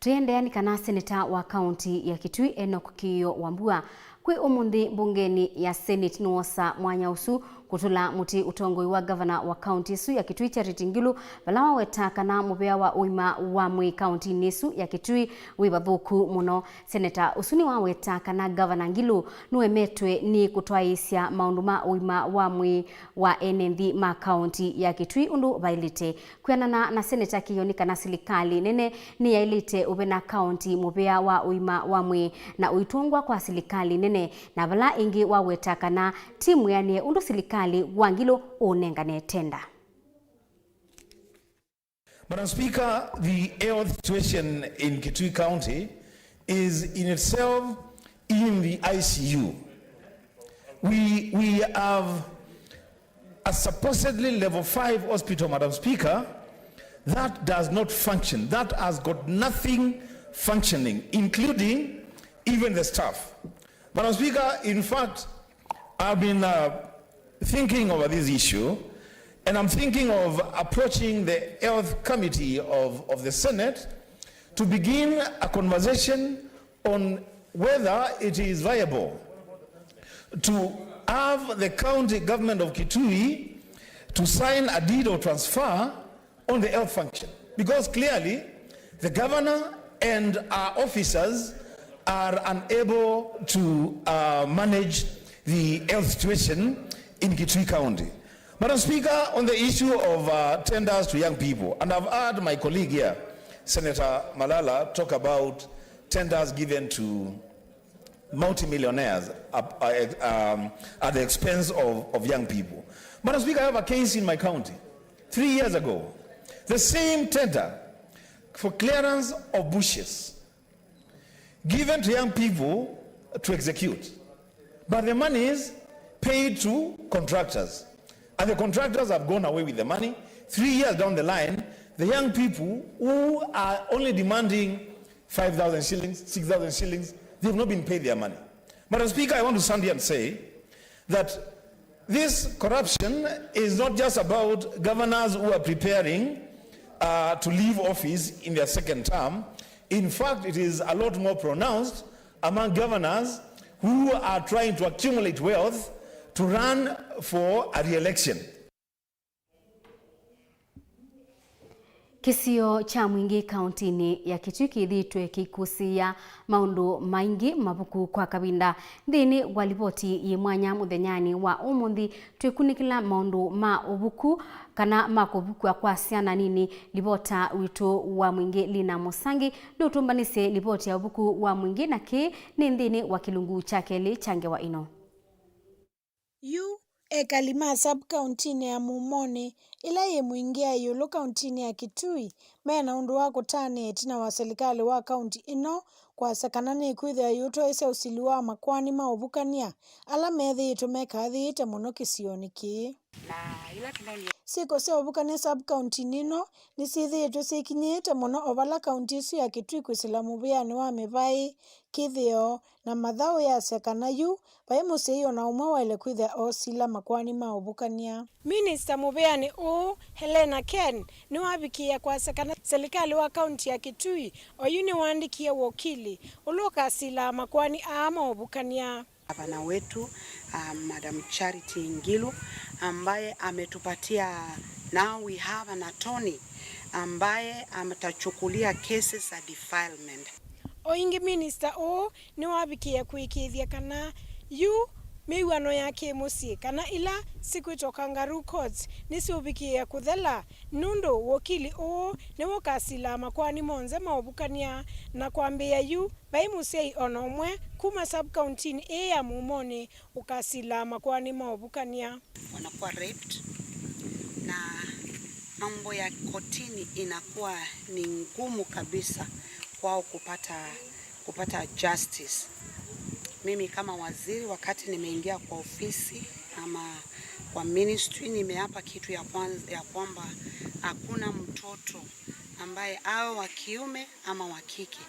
Tũiendeea nĩ kana seneta wa kaunti ya Kitui, Enoch Kĩĩo Wambua, kwĩ ũmũnthĩ mbungenĩ ya Senate nĩwosa mwanya ũsu kũtũla mũtĩ ũtongoi wa ngavana wa kaunti ĩsu ya Kitui, Charity Ngilu, vala waweta kana mũvea wa ũima wa mwĩĩ kauntinĩ ĩsu ya Kitui wĩ vathũku mũno. Seneta ũsu nĩwaweta kana ngavana Ngilu nũemetwe nĩ kũtwaĩĩsya maũndũ ma ũima wa mwĩĩ wa ene nthĩ ma kaunti ya Kitui ũndũ vaĩlĩte. Kwĩanana na Seneta Kĩĩo, nĩ kana silikalĩ nene nĩyaĩlĩte ũvena kaunti mũvea wa ũima wa mwĩĩ na ũitũngwa kwa silikalĩ nene, na vala ĩngĩ waweta kana ti mwĩanĩe ũndũ silikalĩ wa Ngilu ũũnengane tenda. Madam Speaker, the health situation in Kitui County is in itself in the I C U. We, we have a supposedly level five hospital, Madam Speaker, that does not function, that has got nothing functioning, including even the staff. Madam Speaker, in fact, I've been, uh, thinking over this issue, and I'm thinking of approaching the Health Committee of, of the Senate to begin a conversation on whether it is viable to have the county government of Kitui to sign a deed of transfer on the health function, because clearly the governor and our officers are unable to, uh, manage the health situation in Kitui County. Madam Speaker, on the issue of, uh, tenders to young people, and I've heard my colleague here, Senator Malala, talk about tenders given to multimillionaires, uh, uh, um, at the expense of, of young people. Madam Speaker, I have a case in my county three years ago. The same tender for clearance of bushes given to young people to execute. But the money is paid to contractors. And the contractors have gone away with the money. Three years down the line, the young people who are only demanding five thousand shillings, six thousand shillings, they've not been paid their money. Madam Speaker, I want to stand here and say that this corruption is not just about governors who are preparing, uh, to leave office in their second term. In fact, it is a lot more pronounced among governors who are trying to accumulate wealth to run for a re-election. Kĩsio kya Mwingĩ kauntinĩ ya Kitui kĩthĩĩtwe kĩikũsĩĩa maũndũ maingĩ mavuku kwa kavinda. Nthĩnĩ wa livoti yĩ mwanya mũthenyanĩ wa ũmũnthĩ, twĩkunĩkĩla maũndũ ma ũvuku kana ma kũvukw'a kwa syana nini. Livota witũ wa Mwingĩ Lina Mũsangi nũtũmbanĩsye livoti ya ũvuku wa Mwingĩ, na kĩĩ nĩ nthĩnĩ wa kĩlungu kya kelĩ kya ngewa ĩno. Yu, ekali ma sub-kauntinĩ ya Mumonĩ, ĩla yĩ Mwingĩ ya ĩũlũ kauntinĩ ya Kitui, me na ũndũ wa kũtanĩa ĩtina wa silikalĩ wa kaunti ĩno kwasya kana nĩkwĩthĩwa ĩũtwaĩsya ũsili wa makoani ma ũvukany'a ala methĩĩtwe mekathĩĩte mũno kĩsionĩ kĩĩ. Syĩko sya ũvukany'a sub-kauntinĩ ĩno nĩsyĩthĩĩtwe syĩkinyĩĩte mũno o vala kaunti ĩsu ya Kitui kwĩsĩla mũvĩanĩ wa mĩvaĩ, kĩthĩo, na mathaũ yasya kana yu vai mũsyai o na ũmwe waĩle kwĩthĩa oosila makoani ma ũvukany'a. Minista mũvĩanĩ ũũ, Helena Ken, nĩwavikĩĩa kwasya kana silikalĩ wa kaunti ya Kitui oyu nĩwaandĩkie wokili ũla ũkasilaa makoani aa ma ũvukany'a. Gavana wetu, uh, Madam Charity Ngilu, ambaye ametupatia, now we have an attorney ambaye atachukulia cases za defilement. O ĩngĩ, minista ũũ nĩwavikĩe kũĩkĩĩthya kana yu mĩw'ano ya kĩ-mũsyĩ, kana ila sikwĩtwa kangaroo courts, nĩsyũvikĩe kũthela, nũndũ wokili ũũ nĩw'o ũkasilaa makoani monthe ma ũvukany'a, na kwambĩĩa yu, vai mũsyai o na ũmwe kuma sub-kauntinĩ ĩĩ ya Mumonĩ ũkasilaa makoani ma ũvukany'a. Wanakuwa raped na mambo ya kotini inakuwa ni ngumu kabisa kwao kupata, kupata justice. Mimi kama waziri, wakati nimeingia kwa ofisi ama kwa ministry, nimeapa kitu ya kwanza, ya kwamba hakuna mtoto ambaye awe wa kiume ama wa kike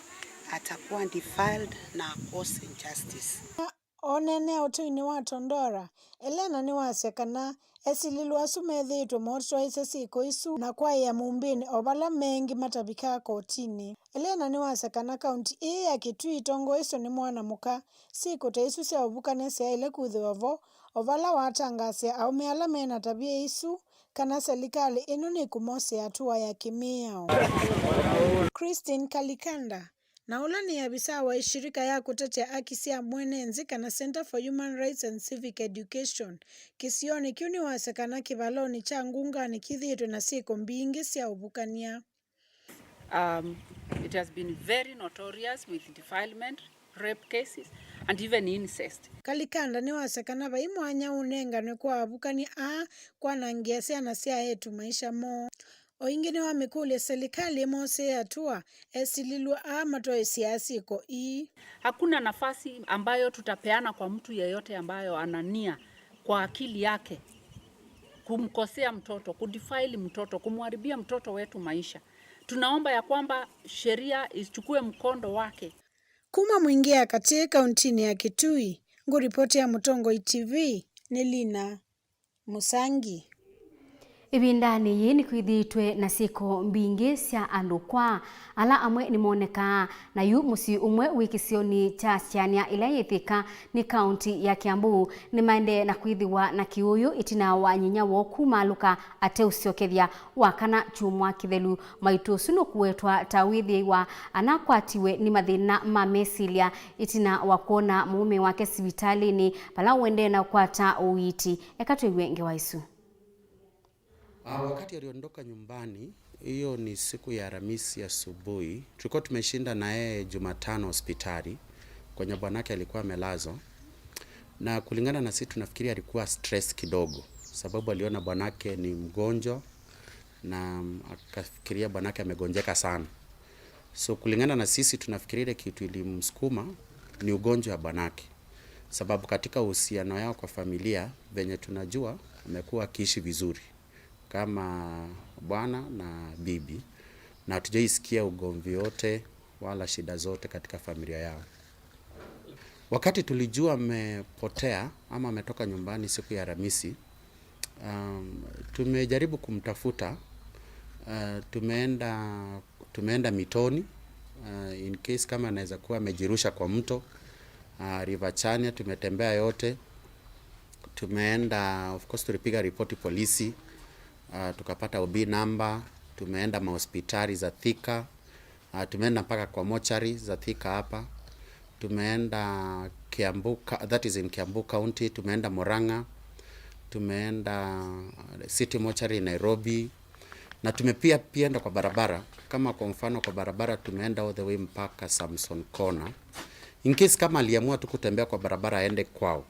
atakuwa defiled na akose justice. Oneenea ũtũinĩ wa Tondora, Elena nĩwasya kana esilĩlwa asu methĩĩtwe motwaĩĩsya syĩko isu na kwaĩa mũmbĩnĩ o vala mengĩ matavikaa kotinĩ. Elena nĩwasya kana kaunti ĩĩ ya Kitui ĩtongoesyo nĩ mwana mũka, syĩko ta isu sya ũvukany'a syaĩle kwĩthĩwa vo, o vala watangaasĩa aũme ala me na tavia isu kana selikalĩ ĩno nĩkũmosea atũa ya kĩmĩao. Christine Kalikanda, na ũla nĩ avisaa wa ĩshirika ya kũtetea aki sya mwene nzĩ kana Center for Human Rights and Civic Education kĩsionĩ kĩu, nĩwasya kana kĩvalonĩ kya Ngunganĩ kĩthĩĩtwe na syĩko mbingĩ sya ũvukany'a. Um, it has been very notorious with defilement, rape cases, and even incest. Kalikanda nĩwasya kana vai mwanya ũnenganwe kwa avukany'a aa kwanangĩa syana sya eĩtu maisha moo. O ĩngĩ nĩwamĩkũlya selikalĩ ĩmosee atũa esilĩlwa aa matwaĩsyaa syĩko ii. Hakuna nafasi ambayo tutapeana kwa mtu yeyote ambayo ana nia kwa akili yake kumkosea mtoto, kudefile mtoto, kumharibia mtoto wetu maisha. Tunaomba ya kwamba sheria ichukue mkondo wake. Kuma Mwingĩ ya Katĩ, kauntinĩ ya Kitui, ngũripotia Mũtongoi T V nĩ Lina Mũsangi. Ĩvindanĩ yĩĩ nĩkwĩthĩĩtwe na syĩko mbingĩ sya andũ kwaa, ala amwe nĩmonekaa, na yu mũsyĩ ũmwe wĩ kĩsionĩ kya Siania ĩla yĩ Thika nĩ kaunti ya Kiambu nĩmaendee na kwĩthĩwa na kĩũũyũ ĩtina wa nyinya woo kumaalũka ateũsyokethya wakana kyumwa kĩthelu. Maitũ ũsu nũkũwetwa ta wĩthĩĩwa anakwatiwe nĩ mathĩna ma mesilya ĩtina wa kwona mũũme wake sivitalĩnĩ vala ũendee na ũkwata ũiiti. Eka twĩw'e ngewa isu. Ah, wakati aliondoka nyumbani, hiyo ni siku ya Alhamisi asubuhi, tulikuwa tumeshinda na yeye Jumatano hospitali kwenye bwanake alikuwa amelazwa, na kulingana na sisi tunafikiri alikuwa stress kidogo, sababu aliona bwanake ni mgonjwa na akafikiria bwanake amegonjeka sana. So kulingana na sisi tunafikiri ile kitu ilimsukuma ni ugonjwa wa bwanake, sababu katika uhusiano yao kwa familia venye tunajua amekuwa akiishi vizuri kama bwana na bibi, na hatujaisikia ugomvi wote wala shida zote katika familia yao. Wakati tulijua amepotea ama ametoka nyumbani siku ya Alhamisi, um, tumejaribu kumtafuta. Uh, tumeenda, tumeenda mitoni, uh, in case kama anaweza kuwa amejirusha kwa mto, uh, River Chania tumetembea yote. Tumeenda, of course, tulipiga ripoti polisi, uh, tukapata O B number. Tumeenda mahospitali za Thika, uh, tumeenda mpaka kwa mochari za Thika hapa. Tumeenda Kiambu, ka- that is in Kiambu County. Tumeenda Murang'a, tumeenda City Mortuary Nairobi, na tumepia pia enda kwa barabara. Kama kwa mfano kwa barabara tumeenda all the way mpaka Samson Corner. In case kama aliamua tu kutembea kwa barabara aende kwao,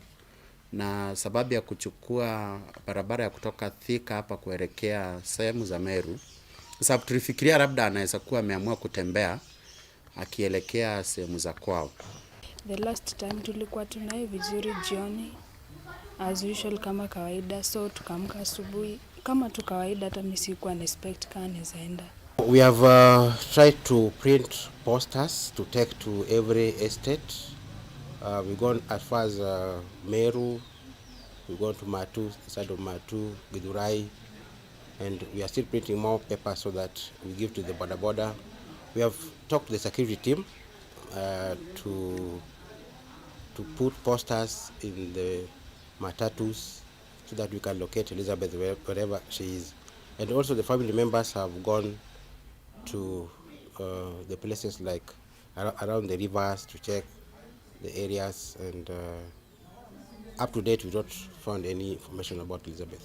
na sababu ya kuchukua barabara ya kutoka Thika hapa kuelekea sehemu za Meru, sababu tulifikiria labda anaweza kuwa ameamua kutembea akielekea sehemu za kwao. The last time tulikuwa tunaye vizuri jioni, as usual kama kawaida, so tukaamka asubuhi kama tu kawaida, hata mimi sikuwa na expect kama anaweza enda. We have, uh, tried to print posters to take to every estate. Uh, we've gone as far as, uh, Meru, we've gone to Matu, the side of Matu, Githurai, and we are still printing more papers so that we give to the boda boda. We have talked to the security team, uh, to to put posters in the matatus so that we can locate Elizabeth where-, wherever she is. And also the family members have gone to, uh, the places like ar-, around the rivers to check the areas, and, uh, up to date, we don't found any information about Elizabeth.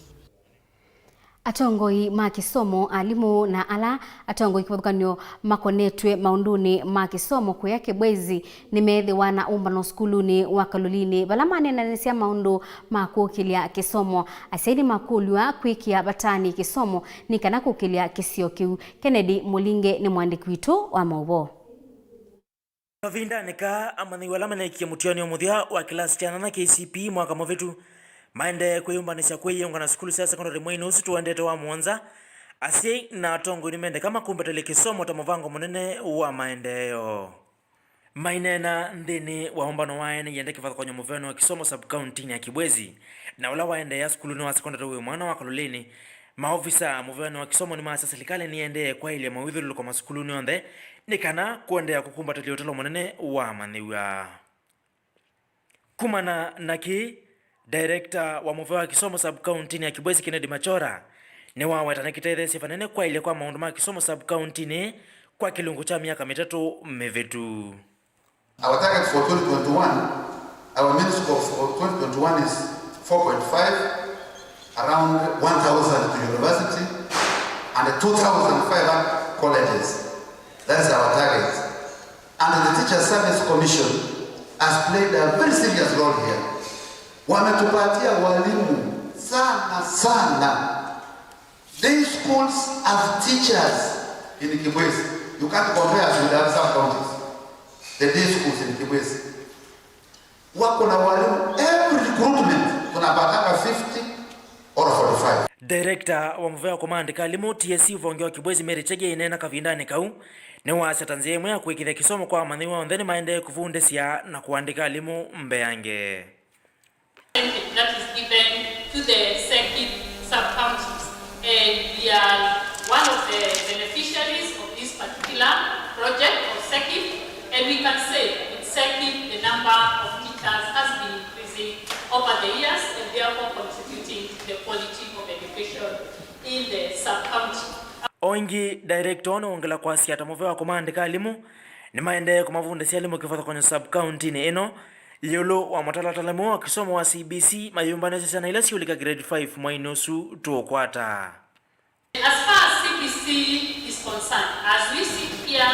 Atongoi ma kĩsomo, alimũ, na ala atongoi kĩvathũkany'o makonetw'e maũndũnĩ ma kĩsomo kũya Kibwezi nĩmeethĩwa na ũmbano sukulunĩ wa Kaloleni, vala maneenanĩsya maũndũ ma kũkĩlya kĩsomo. Asyai nĩmakũlw'a kwĩkĩa vatanĩ kĩsomo nĩ kana kũkĩlya kĩsio kĩu. Kennedy Mũlinge nĩ mũandĩki witũ wa maũvoo. Kavindanĩ kaa, amanyĩw'a ala maneekie mũtianĩo mũthya wa kĩlasi kya nyanya K C P E mwaka mũvĩtu maendee kwĩyũmbanĩsya kwĩyĩũnga na sukulu sya sekondalĩ mweinĩ ũsu tũendete wa mũonza. Asyai na atongoi nĩmendeka makumbatalye kĩsomo ta mũvango mũnene wa maendeeo. Maineena nthĩnĩ wa ũmbano wa ene ĩendee kĩvathũkany'o mũvea wa kĩsomo sub-county-nĩ ya Kibwezi, na ũla waendeea sukulunĩ wa sekondalĩ wĩ mwanya wa Kaloleni, maovisa a mũvea wa kĩsomo nĩmaasya silikalĩ nĩyendee kwaĩlya mawĩthyũlũlũko masukulunĩ onthe nĩ kana kũendeea kũkumbatĩlya ũtalo mũnene wa amanyĩw'a. Kumana na kĩĩ, director wa mũvea wa kĩsomo sub-county-nĩ ya Kibwezi Kennedy Machora nĩwaweta nĩkĩtetheesye vanene kwaĩlya kwa maũndũ ma kĩsomo sub-county-nĩ kwa kĩlungu kya myaka mĩtatũ mĩvĩtu. Our target for twenty twenty-one, our mean score for twenty twenty-one is four point five, around one thousand to university, and two thousand five hundred colleges. That is our target. And the Teachers Service Commission has played a very serious role here. Wametupatia walimu sana sana. Day schools have teachers in Kibwezi. You can't compare us with other sub-counties. The day schools in Kibwezi. Wako na walimu, every recruitment tunapatanga fifty or forty-five. Director wa mũvea wa kũmaandĩka alimũ T S C ũvonge wa Kibwezi Mary Chege aineena kavindanĩ kau nĩwasya ta nzĩa ĩmwe ya kũĩkĩĩthya kĩsomo kwa amanyĩw'a onthe nĩmaendee kũvundĩsya na kũandĩka alimũ mbeange. That is given to the circuit sub-counties, and we are one of the beneficiaries of this particular project of circuit, and we can say with circuit the number of teachers has been increasing over the years and therefore contributing to the quality of education in the sub-county. O ĩngĩ, director nĩwongela kwasya ta mũvea wa kũmaandĩka alimũ nĩmaendee kũmavundĩsya alimũ kĩvathũkany'o sub-county-nĩ ĩno ĩũlũ wa mũtalatala mweũ wa kĩsomo wa C B C mayũmbanĩsye syana ila siũlika grade five mweinĩ ũsu tũũkwata. As far as C B C is concerned, as we sit here,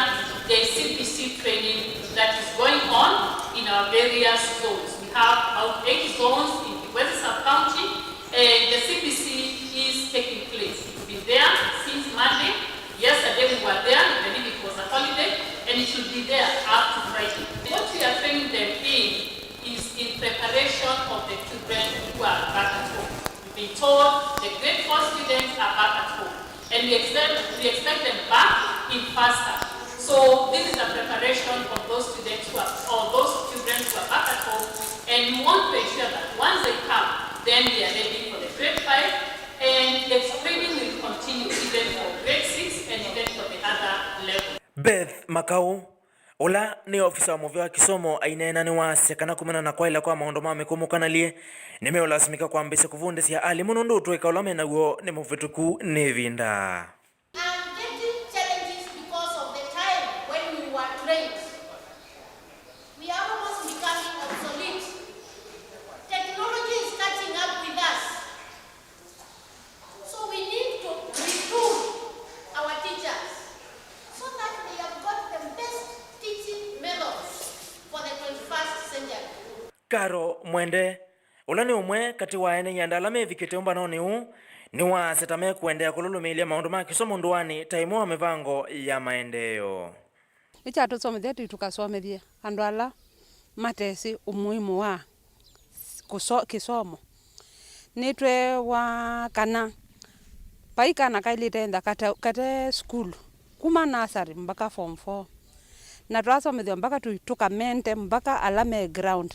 there is C B C training that is going on in our various zones. We have about eight zones in Kibwezi sub-county, and the C B C is taking place. It's been there since Monday. Yesterday we were there, even if it was a holiday, and it should be there up to Friday. What we are training them in is in preparation of the children who are back at home. We've been told the grade four students are back at home, and we expect, we expect them back in faster. So this is a preparation of those students who are, or those children who are back at home, and we want to ensure that once they come, then we are ready for the grade five, and the training will continue even for grade six and even for the other levels. Beth Makau, ũla nĩ ofisa wa mũvea wa kĩsomo, aineena nĩwasya kana kumana na kwaĩla kwa maũndũ ma mĩkũmũkanalye, nĩmeũlasimĩka kwambĩĩsya kũvundĩsya alimũ nũndũ ũtũĩka ũla me naw'o nĩ mũvĩtũku nĩ ĩvinda. I'm getting challenges because of the time when we were trained. We are almost becoming obsolete. Technology is catching up with us. So we need to retool our teachers so that they have got the best teaching methods for the twenty-first century. Caro Mwende, ũla nĩ ũmwe katĩ wa ene ianda ala mevikĩte ũmbanonĩ ũũ, nĩwasya ta mekũendeea kũlũlũmĩĩlya maũndũ ma kĩsomo ndũanĩ ta ĩmwe wa mĩvango ya maendeeo. Nĩkyatũsomethya tũi tũkasomethye andũ ala matesĩ ũmuimu wa kũso-, kĩsomo. Nĩtweewa kana vai kana kaĩlĩte ntha kate, kate sukulu, kuma nasarĩ mpaka form four. Na twasomethw'a mpaka tũi tũkamente mpaka ala me ground,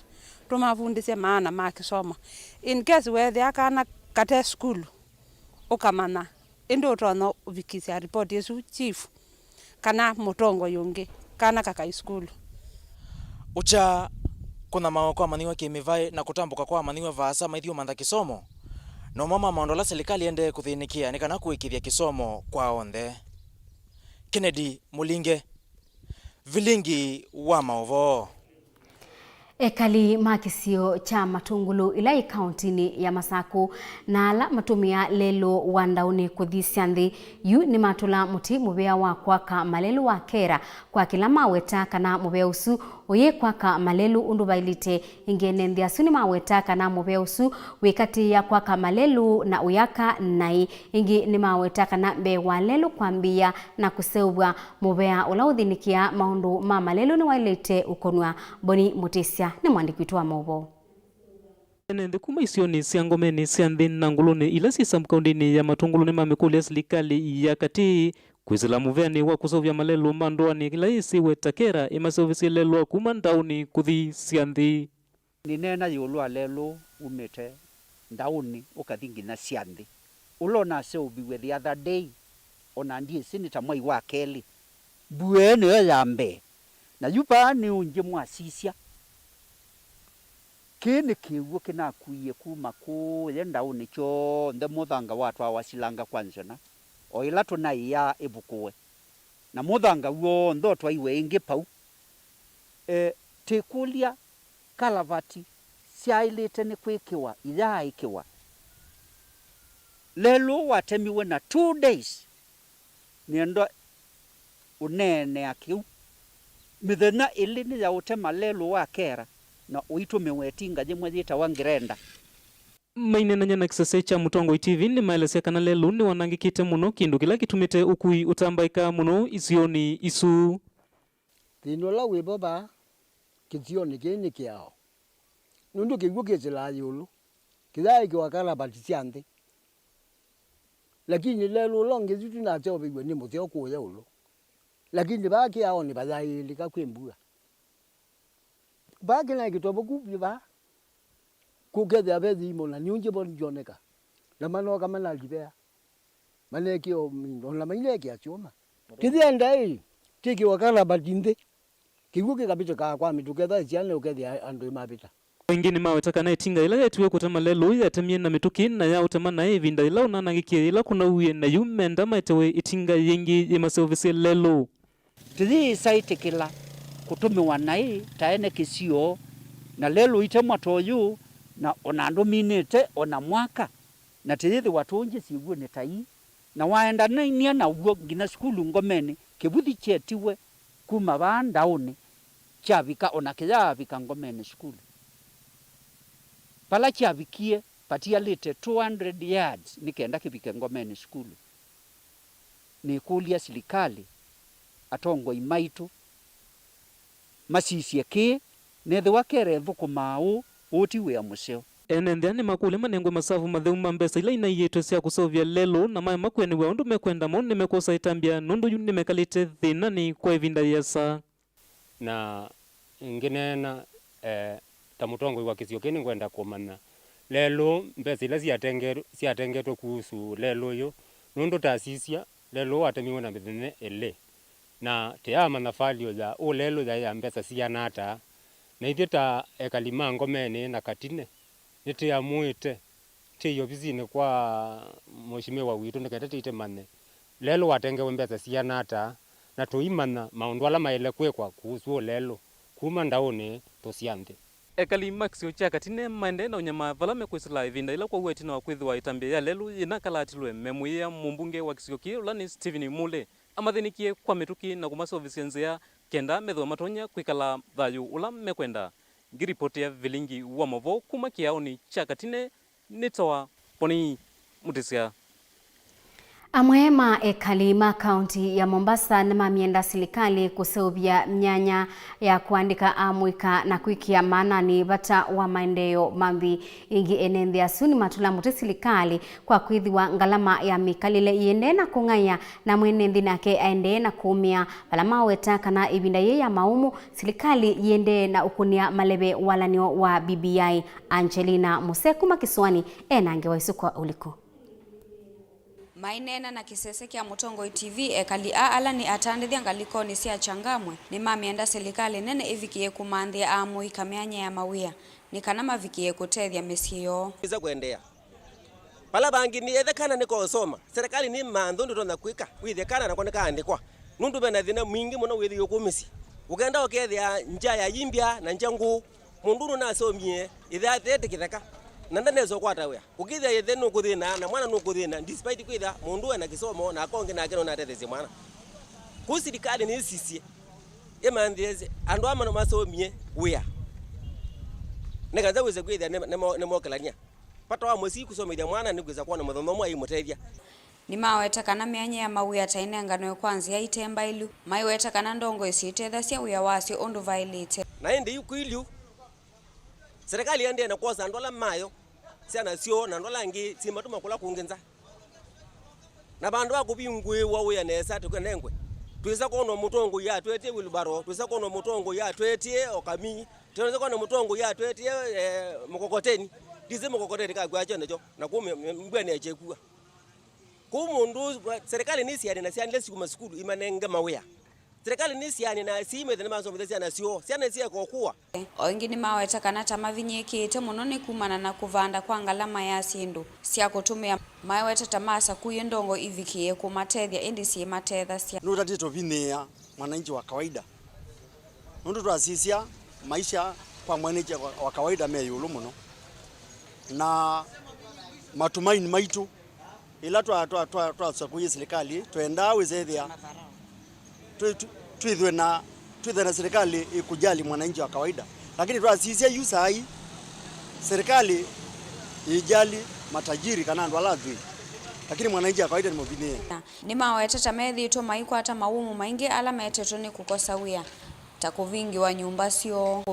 tũmavundĩsye maana ma kĩsomo. In case weethĩa kana kate sukulu, ũkamanya, ĩndĩ ũtonya ũvikĩsya ripoti ĩsu chief kana mũtongoi ũngĩ, kana kakai sukulu. Ũkya kũnyamawa kwa amanyĩw'a kĩ-mĩvaĩ, na kũtambũka kwa amanyĩw'a vaasa maithyũmantha kĩsomo, no mo ma maũndũ ala silikalĩ ĩendee kũthĩnĩkĩa nĩ kana kũĩkĩĩthya kĩsomo kwa onthe. Kennedy Mũlinge, Vilingi wa Maũvoo. Ekali ma kĩsio kya Matũngũlũ ĩla yĩ kaũntinĩ ya Masakũ na ala matũmĩaa lelũ wa Ndaũnĩ kũthi Syanthĩ yu nĩmatũla mũtĩ mũvea wa kwaka malelũ wa Kera, kwa kĩla maweta kana mũvea ũsu ũyĩ kwaka malelũ ũndũ vaĩlĩte. Ĩngĩ, ene nthĩ asu nĩmaweta kana mũvea ũsu wĩkatĩĩa kwaka malelũ na ũyaka naĩ. Ĩngĩ nĩmaweta kana mbee wa lelũ kwambĩĩa na kũseũvw'a, mũvea ũla ũthĩnĩkĩaa maũndũ ma malelũ nĩwaĩlĩte ũkonw'a. Boni Mũtĩsya nĩ mũandĩki witũ wa maũvoo. Ene nthĩ kuma isionĩ sya Ngomeni, Syanthĩ na Ngũlũnĩ ila syĩ sub-kaũntĩnĩ ya Matũngũlũ nĩmamĩkũlya silikalĩ ya katĩ kwĩsĩla mũveanĩ wa kũseũvya malelũ ma ndũanĩ ĩla yĩsĩwe ta Kera ĩmaseũvĩsye lelũ wa kuma Ndaũnĩ kũthi Syanthĩ. Nĩneena ĩũlũ wa lelũ umĩte Ndaũnĩ ũkathi nginya Syanthĩ, ũla ũnaseũviw'e the other day, o na ndyĩsĩ nĩ ta mwai wa kelĩ. Mbua ĩĩ nĩyo ya mbee, na yu vaa nĩ ũngĩ mwasisya. Kĩĩ nĩ kĩw'ũ kĩnakuie kuma kũũya Ndaũnĩ kyonthe, mũthanga watwawa silanga kwa nzona, o ĩla tũnaĩaa ĩvukũwe, na mũthanga w'onthe ũtwaiwe ĩngĩ pau. E, tĩkũlya, kalavati syaĩlĩte nĩ kwĩkĩwa iyaaĩkĩwa? Lelũ watemiwe na two days. Nĩenda ũneenea kĩu. Mĩthenya ĩlĩ nĩ ya ũtema lelũ wa Kera na ũitũmĩwa ĩtinga yĩmwe yĩtawa grenda. Maineenany'a na kĩsese kya Mũtongoi T V nĩmaelesya kana lelũ nĩwanangĩkĩte mũno, kĩndũ kĩla kĩtumĩte ũkui ũtambaĩka mũno isionĩ isu. Thĩna ũla wĩ vo vaa kĩsionĩ kĩĩ nĩ kĩao, nũndũ kĩw'ũ kĩsĩlaa ĩũlũ, kĩyaaĩkĩwa kalavati sya nthĩ. Lakini lelũ ũla ũngĩ yu tũnaseũvĩw'e nĩ mũseo kũũya ĩũlũ. Lakini vaa kĩaonĩ vayaĩlĩka kwĩ mbua. Vaa kĩnaĩ kĩtovoku vyũ vaa. Kũkethĩa ve yĩimũ na nĩũngĩ vo ndyoneka. Na manoka manalivea. Manekĩo mindo, na mainekĩa syũma. Kĩyenda ĩ, kĩkĩwa kalavati nthĩ. Kĩw'ũ kĩkavĩtũkaa kwa mĩtũkĩ, etha syana ũkethĩa andũ ĩmavĩta. Aingĩ nĩmaweta kana ĩtinga yĩla yetiwe kũtema lelũ yatemie na mĩtũkĩ na yaũtema naĩ ĩvinda yĩla ũnanangĩkie yĩla kũnauie, na yu menda maetewe ĩtinga yĩngĩ yĩmaseũvĩsye lelũ. Tĩyĩĩsa ĩtĩkĩla kũtũmĩwa naĩ ta ene kĩsio, na lelũ itemwa ta ũyũ, na o na andũ minĩte o na mwaka, na tĩyĩthĩwa tũũngye syĩw'ũnĩ ta ii. Na waendanany'a naw'o nginya sukulu Ngomeni, kĩvuthi kyetiwe kuma vaa Ndaũnĩ kyavika o na kĩyaavika Ngomeni sukulu. Vala kyavikie vatialĩte two hundred yards nĩ kenda kĩvike Ngomeni sukulu. Nĩkũlya silikalĩ, atongoi maitũ masisye kĩĩ, nethĩwa Kera ĩthũkũmaa ũũ, ũũ ti wĩa mũseo. Ene nthĩ aa nĩmakũlya manengwe masavu matheu ma mbesa ila inaiĩtwe sya kũseũvya lelũ, na maema kwĩanĩw'a ũndũ mekwenda, mo nĩmekwosa ĩtambya, nũndũ yu nĩmekalĩte thĩnanĩ kwa ĩvinda yĩasa. Na ngĩneena, eh, ta mũtongoi wa kĩsio kĩĩ, nĩngwenda kũmanya lelũ, mbesa ila syatenge-, syatengetwe kuhusu lelũ ũyũ, nũndũ tasisya lelũ ũũ watemiwe na mĩthenya ĩlĩ, na tĩyaamanya value ya ũ lelũ yaĩ ya mbesa siana ata. Na ithyĩ ta ekali ma Ngomeni na Katine, nĩtĩamũĩte, twĩ ovisinĩ kwa mũshimiwa witũ nĩ kenda tĩtĩmanye lelũ watengewe mbesa siana ata, na tũimanya maũndũ ala maĩle kwĩkwa kuhusu ũ lelũ kuma Ndaũnĩ tũsya nthĩ. Ekali ma kĩsio kya Katine maendee na ũnyamaa vala mekwĩsĩla ĩvinda yĩla kwaua ĩtina wa kwĩthĩwa ĩtambya ya lelũ yĩnakalatilwe, memũĩĩa mũmbunge wa kĩsio kĩĩ, ũla nĩ Stephen Mule, amathĩnĩkie kwa mĩtũkĩ na kũmaseũvĩsya nzĩa kenda methĩwe matonya kwĩkala thayũ ũla mekwenda. Ngĩripotea Vilingi wa Maũvoo kuma kĩaonĩ kya Katine, nĩtawa Poni Mũtĩsya. Amwe ma ekali ma kaunti ya Mombasa nĩmamyenda silikalĩ kũseũvya myanya ya kũandĩka amũika na kwĩkĩa maananĩ vata wa maendeeo ma nthĩ. Ĩngĩ, ene nthĩ asu nĩmatũla mũtĩ silikalĩ kwa kwĩthĩwa ngalama ya mĩkalĩle ĩendee na kũng'aĩa, na mwene nthĩ nake aendee na kũũmĩa, vala maweta kana ĩvinda yĩĩ ya maũmũ, silikalĩ yĩendee na ũkũnĩa maleve walanĩo wa B B I. Angelina Muse kuma kĩsũanĩ ena ngewa ĩsu kwa ũliku. Maineena na kĩsese kya Mũtongoi T V, ekali aa ala nĩ atandĩthya ngalĩkonĩ sya Changamwe nĩmamyenda silikalĩ nene ĩvikĩe kũmanthĩa aamũika myanya ya mawĩa nĩ kana mavikĩe kũtethya mĩsyĩ yoo. Ĩsa kũendeea. Vala vangĩ nĩ ethe kana nĩkosoma, serikali nĩ mantho ndũtonya kwĩka, wĩthĩe kana nako nĩkaandĩkwa. Nũndũ vena thĩna mwingĩ mũno wĩthĩĩwe kũu mĩsyĩ. Ũkenda ũkethĩa nja ya imbya na nja ngũũ. Mũndũ nũnasomie, ĩthe atete kĩtheka, na ndanesa ũkwata wĩa. Ũkĩthĩa ĩthe nũkũthĩna, na mwana nũkũthĩna, despite kwĩtha mũndũ ena kĩsomo, na akonge nake nũnatetheesye mwana. Kũu silikalĩ nĩsisye, ĩmanthĩĩsye, andũ ama masomie wĩa. Nĩkanza wĩse kwĩthĩa nĩ, nĩ mo-, nĩmokelany'a. Vata wa mũsyai kũsomethya mwana nĩ kwĩsa kwona mũthenya ũmwe aimũtethya. Nĩmaweta kana myanya ya mawĩa ta ĩnenganwe kwa nzĩa ite mbaĩlu. Maiweta kana ndongoi syĩtethasya wĩa wasyo ũndũ vaĩlĩte. Na ĩndĩ yu kwĩlyu, serikali ĩendee na kwosa andũ ala mayo, syana syoo na andũ ala angĩ syĩmatũma kũla kũngĩ nza. Na vandũ va kũvingũĩwa wĩa nesa tũkenengwe, twĩsa kwonwa mũtongoi atwetie wheelbarrow, twĩsa kwonwa mũtongoi atwetie ũkami, twĩsa kwonwa mũtongoi atwetie, eh, mũkokoteni. Ndisĩ mũkokoteni kakw'a kyo nakyo, na kũu mbwene kyekua. Kũu mũndũ, serikali nĩsiane na syana ila siuma sukulu imanenge mawĩa. Serikali nĩsiane na asyai methe nĩmasomethya syana syoo. Syana nĩsieka ũkũa. O ĩngĩ nĩmaweta kana ta mavinyĩĩkĩĩte mũno nĩ kumana na kũvanda kwa ngalama ya syĩndũ sya kũtũmĩa. Maiweta ta masakuie ndongo ivikĩe kũmatethya ĩndĩ syĩmatethasya. Nũtatĩte ũvinyĩĩa mwananchi wa kawaida. Nũndũ twasisya, maisha kwa mwananchi wa, wa kawaida me ĩũlũ mũno. Na matumaini maitũ, ĩla twa, twa, twa, twasakuie silikalĩ, twendaa wĩsethĩa twĩ-, twĩ-, twĩthwe na, twĩthwe na silikalĩ ĩkujali mwananchi wa kawaida. Lakini twasisya yu saa hii, silikalĩ ĩjali matajiri kana andũ ala athwii, lakini mwananchi wa kawaida nĩ mũvinyĩĩe. Nĩmawetete methĩĩtwe maikwata mawũmũ maingĩ ala metetwe nĩ kũkosa wĩa, ta kũvingĩwa nyũmba syoo.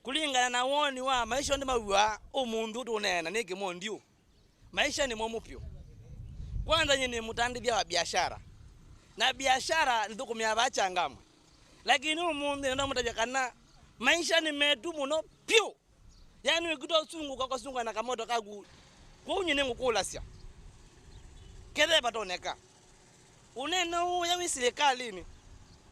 Kũlingana na woni wa maisha onthe maw'aa ũmũnthĩ ũtũneena nĩ kĩmondiũ, maisha nĩ momũ vyũ. Kwanza nyie nĩ mũtandĩthya wa biashara, na biashara nĩthũkũmĩaa vaa Changamwe. Lakini ũmũnthĩ nĩndamũtavya kana maisha nĩ metu mũno vyũ. Yaani wĩkita ũsungũka ũkasungũka na kamoto kaku, kwoou nyie nĩngũkũlasya kethe vatoneka. Ũnene ũya wĩ silikalĩnĩ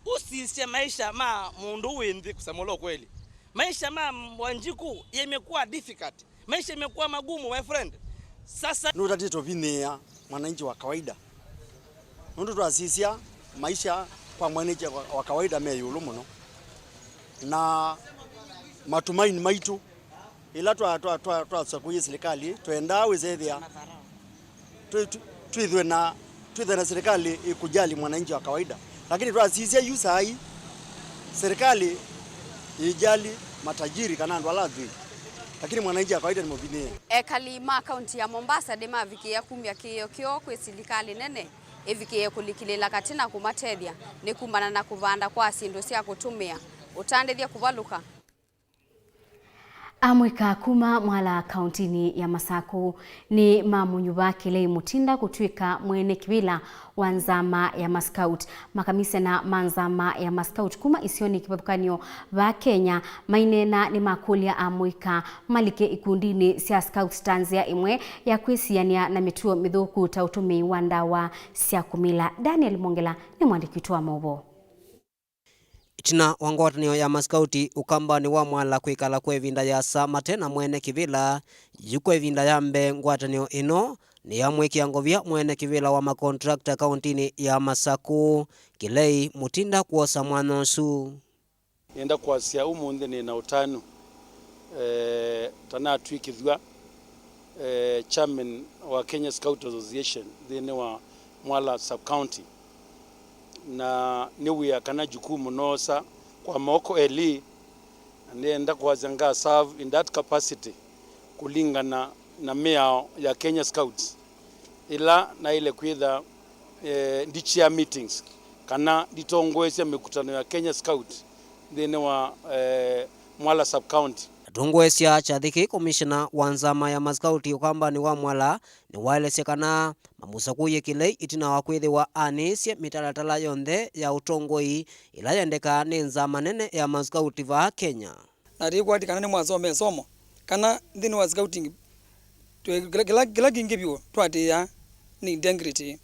ũsisye maisha ma mũndũ wĩ nthĩ, kusema ule ukweli. Maisha ma Wanjiku yamekuwa difficult. Maisha yamekuwa magumu, my friend. Sasa nũtatĩte ũvinyĩĩa mwananchi wa kawaida. Nũndũ twasisya, maisha kwa mwananchi wa, wa kawaida me ĩũlũ mũno. Na matumaini maitũ, ĩla twa, twa, twa, twasakuie silikalĩ, twendaa wĩsethĩa twĩ-, twĩ-, twĩthwe na, twĩthwe na silikalĩ ĩkujali mwananchi wa kawaida. Lakini twasisya yu saa hii, silikalĩ ĩjali matajiri kana andũ ala athwii, lakini mwananchi wa kawaida nĩ mũvinyĩĩe. Ekali ma kaunti ya Mombasa nĩmavikĩĩa kumya kĩĩo kyoo kwĩ silikalĩ nene ĩvikĩĩe kũlikĩlĩĩla katĩ na kũmatethya nĩ kumana na kũvanda kwa syĩndũ sya kũtũmĩa ũtandĩthya kũvalũka. Amũika kuma Mwala kauntinĩ ya Masakũ nĩ mamũnyuva Kĩlei Mũtinda kũtw'ĩka mwene kĩvĩla wa nzama ya Mascout. Makamisena ma nzama ya Mascout kuma isionĩ kĩvathũkany'o va Kenya maineena nĩmakũlya amũika malike ikundinĩ sya Scouts ta nzĩa ĩmwe ya kwĩsianĩa na mĩtuo mĩthũku ta ũtũmĩi wa ndawa sya kũmila. Daniel Mongela nĩ mwandĩki witũ wa maũvoo. Ĩtina wa ngwatanĩo ya maskauti Ũkambanĩ wa Mwala kwĩkala kwa ĩvinda yĩasa mate na mwene kĩvĩla, yu kwa ĩvinda ya mbee ngwatanĩo ĩno nĩyamwĩkĩa ngovia mwene kĩvĩla wa makontrakta kaũntinĩ ya Masakũ, Kĩlei Mũtinda kwosa mwanya ũsu. Nĩenda kwasya ũmũnthĩ nĩ na ũtanu, eh, ta natw'ĩkĩthw'a, eh, chairman wa Kenya Scout Association nthĩnĩ wa Mwala Sub-County. Na nĩ wĩa kana jukumu noosa kwa moko elĩ, na nĩenda kwasya nga serve in that capacity kũlingana na mĩao ya Kenya Scouts, ĩla naĩle kwĩtha, eh, ndi chair meetings kana nditongoesya mĩkutano ya Kenya Scout nthĩnĩ wa, eh, Mwala Sub-County. Atongoesya kyathĩ kĩĩ, komishena wa nzama ya maskauti Ũkambanĩ wa Mwala nĩwaelesye kana mamũsakũie Kĩlei ĩtina wa kwĩthĩwa anĩĩsye mĩtalatala yonthe ya ũtongoi ĩla yendekaa nĩ nzama nene ya maskauti vaa Kenya. Na tĩkwati kana nĩmwasoma ĩsomo, kana nthĩnĩ wa scouting, twĩ-, kĩla, kĩla, kĩla kĩngĩ vyũ twatĩĩaa, nĩ integrity.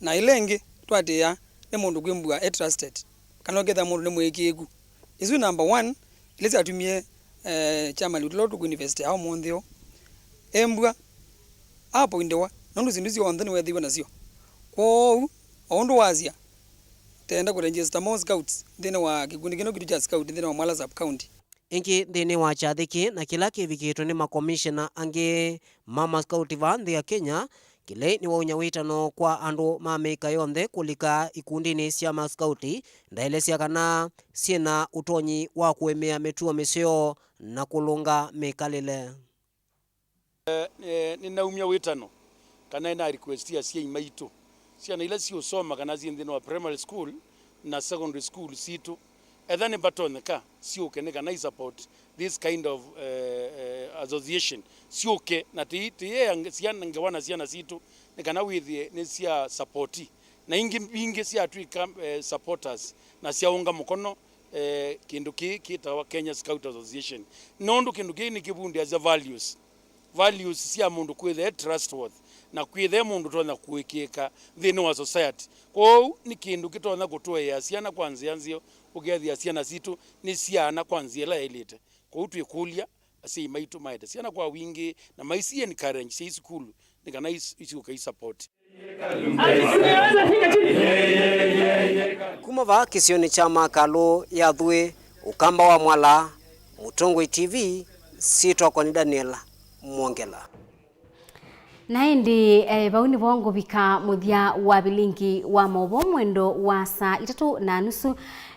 Na ĩla ĩngĩ twatĩĩa nĩ mũndũ kwĩmbwa e trusted, kana ũkethĩa mũndũ nĩ mũĩkĩĩku. Isu number one, ila syatumie, eh, chairman witũ ũla tũkũinvestia ũmũnthĩ ũũ, embwa, apointiwa, nũndũ syĩndũ syonthe nĩwethĩiwe nasyo. Kwoou, o ũndũ wasya, tenda kũregister more scouts nthĩnĩ wa kĩkundi kĩno kitũ kya scout nthĩnĩ wa Mwala sub county. Ĩngĩ nthĩnĩ wa kyathĩ kĩĩ na kĩla kĩvikĩtwe nĩ makomishena angĩ ma maskauti vaa nthĩ ya Kenya, Kĩlei nĩwaumya wĩtano kwa andũ ma mĩika yonthe kũlika ikundinĩ sya maskauti ndaelesya kana syĩna ũtonyi wa kũĩmĩa mĩtuo mĩseo na kũlũnga mĩkalĩle. Eh, eh, nĩnaumya wĩtano kana nĩna request asyai maitũ, syana ila siũsoma kana syĩ nthĩnĩ wa primary school na secondary school sitũ, etha nĩvatonyeka syũke nĩ kana i support this kind of, eh, eh, association, syũke na tĩ-, tĩyea nge-, syana ngewa na syana sitũ nĩ kana wĩthĩe nĩ sya support, na ingĩ mbingĩ syatw'ĩka, eh, supporters na syaũnga mũkono, eh, kĩndũ kĩĩ kĩtawa Kenya Scout Association, nũndũ kĩndũ kĩĩ nĩkĩvundĩasya values, values sya mũndũ kwĩthĩa e trustworthy na kwĩthĩa e mũndũ ũtonya kũĩkĩĩka nthĩnĩ wa society. Kwoou nĩ kĩndũ kĩtonya kũtũea syana kwa nzĩa nzeo, ũkethĩa syana sitũ nĩsyaana kwa nzĩa ĩla yaĩlĩte. Kwoou twĩkũlya asyai maitũ maete syana kwa wingĩ na maisi encourage syai sukulu nĩ kana is-, isyũke i support. Kuma vaa kĩsionĩ kya Makalũ ya Thuĩ, Ũkamba wa Mwala, Mũtongoi T V, syĩtwa kwa nĩ Daniel Mwongela. Na ĩndĩ, eh, vau nĩvo ngũvika mũthya wa vilingi wa maũvoo mwendo wa saa itatũ na nusu.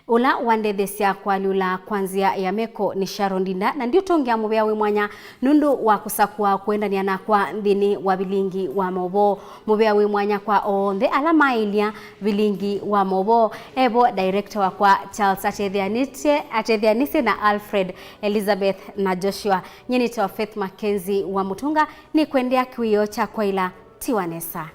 Ũla wandetheesya kũalyũla kwa nzĩa ya meko nĩ Sharon Ndinda, na ndiũtũngĩa mũvea wĩ mwanya nũndũ wa kũsakũa kũendanĩa nakwa nthĩnĩ wa vilingi wa maũvoo. Mũvea wĩ mwanya kwa onthe ala maĩlya vilingi wa maũvoo. Evo director wakwa Charles atetheanĩtye, atetheanĩsye na Alfred, Elizabeth na Joshua. Nyie nĩtawa Faith Mackenzie wa Mũtũnga, nĩkwendea kĩwĩoo kya kwaĩla. Tiwa nesa.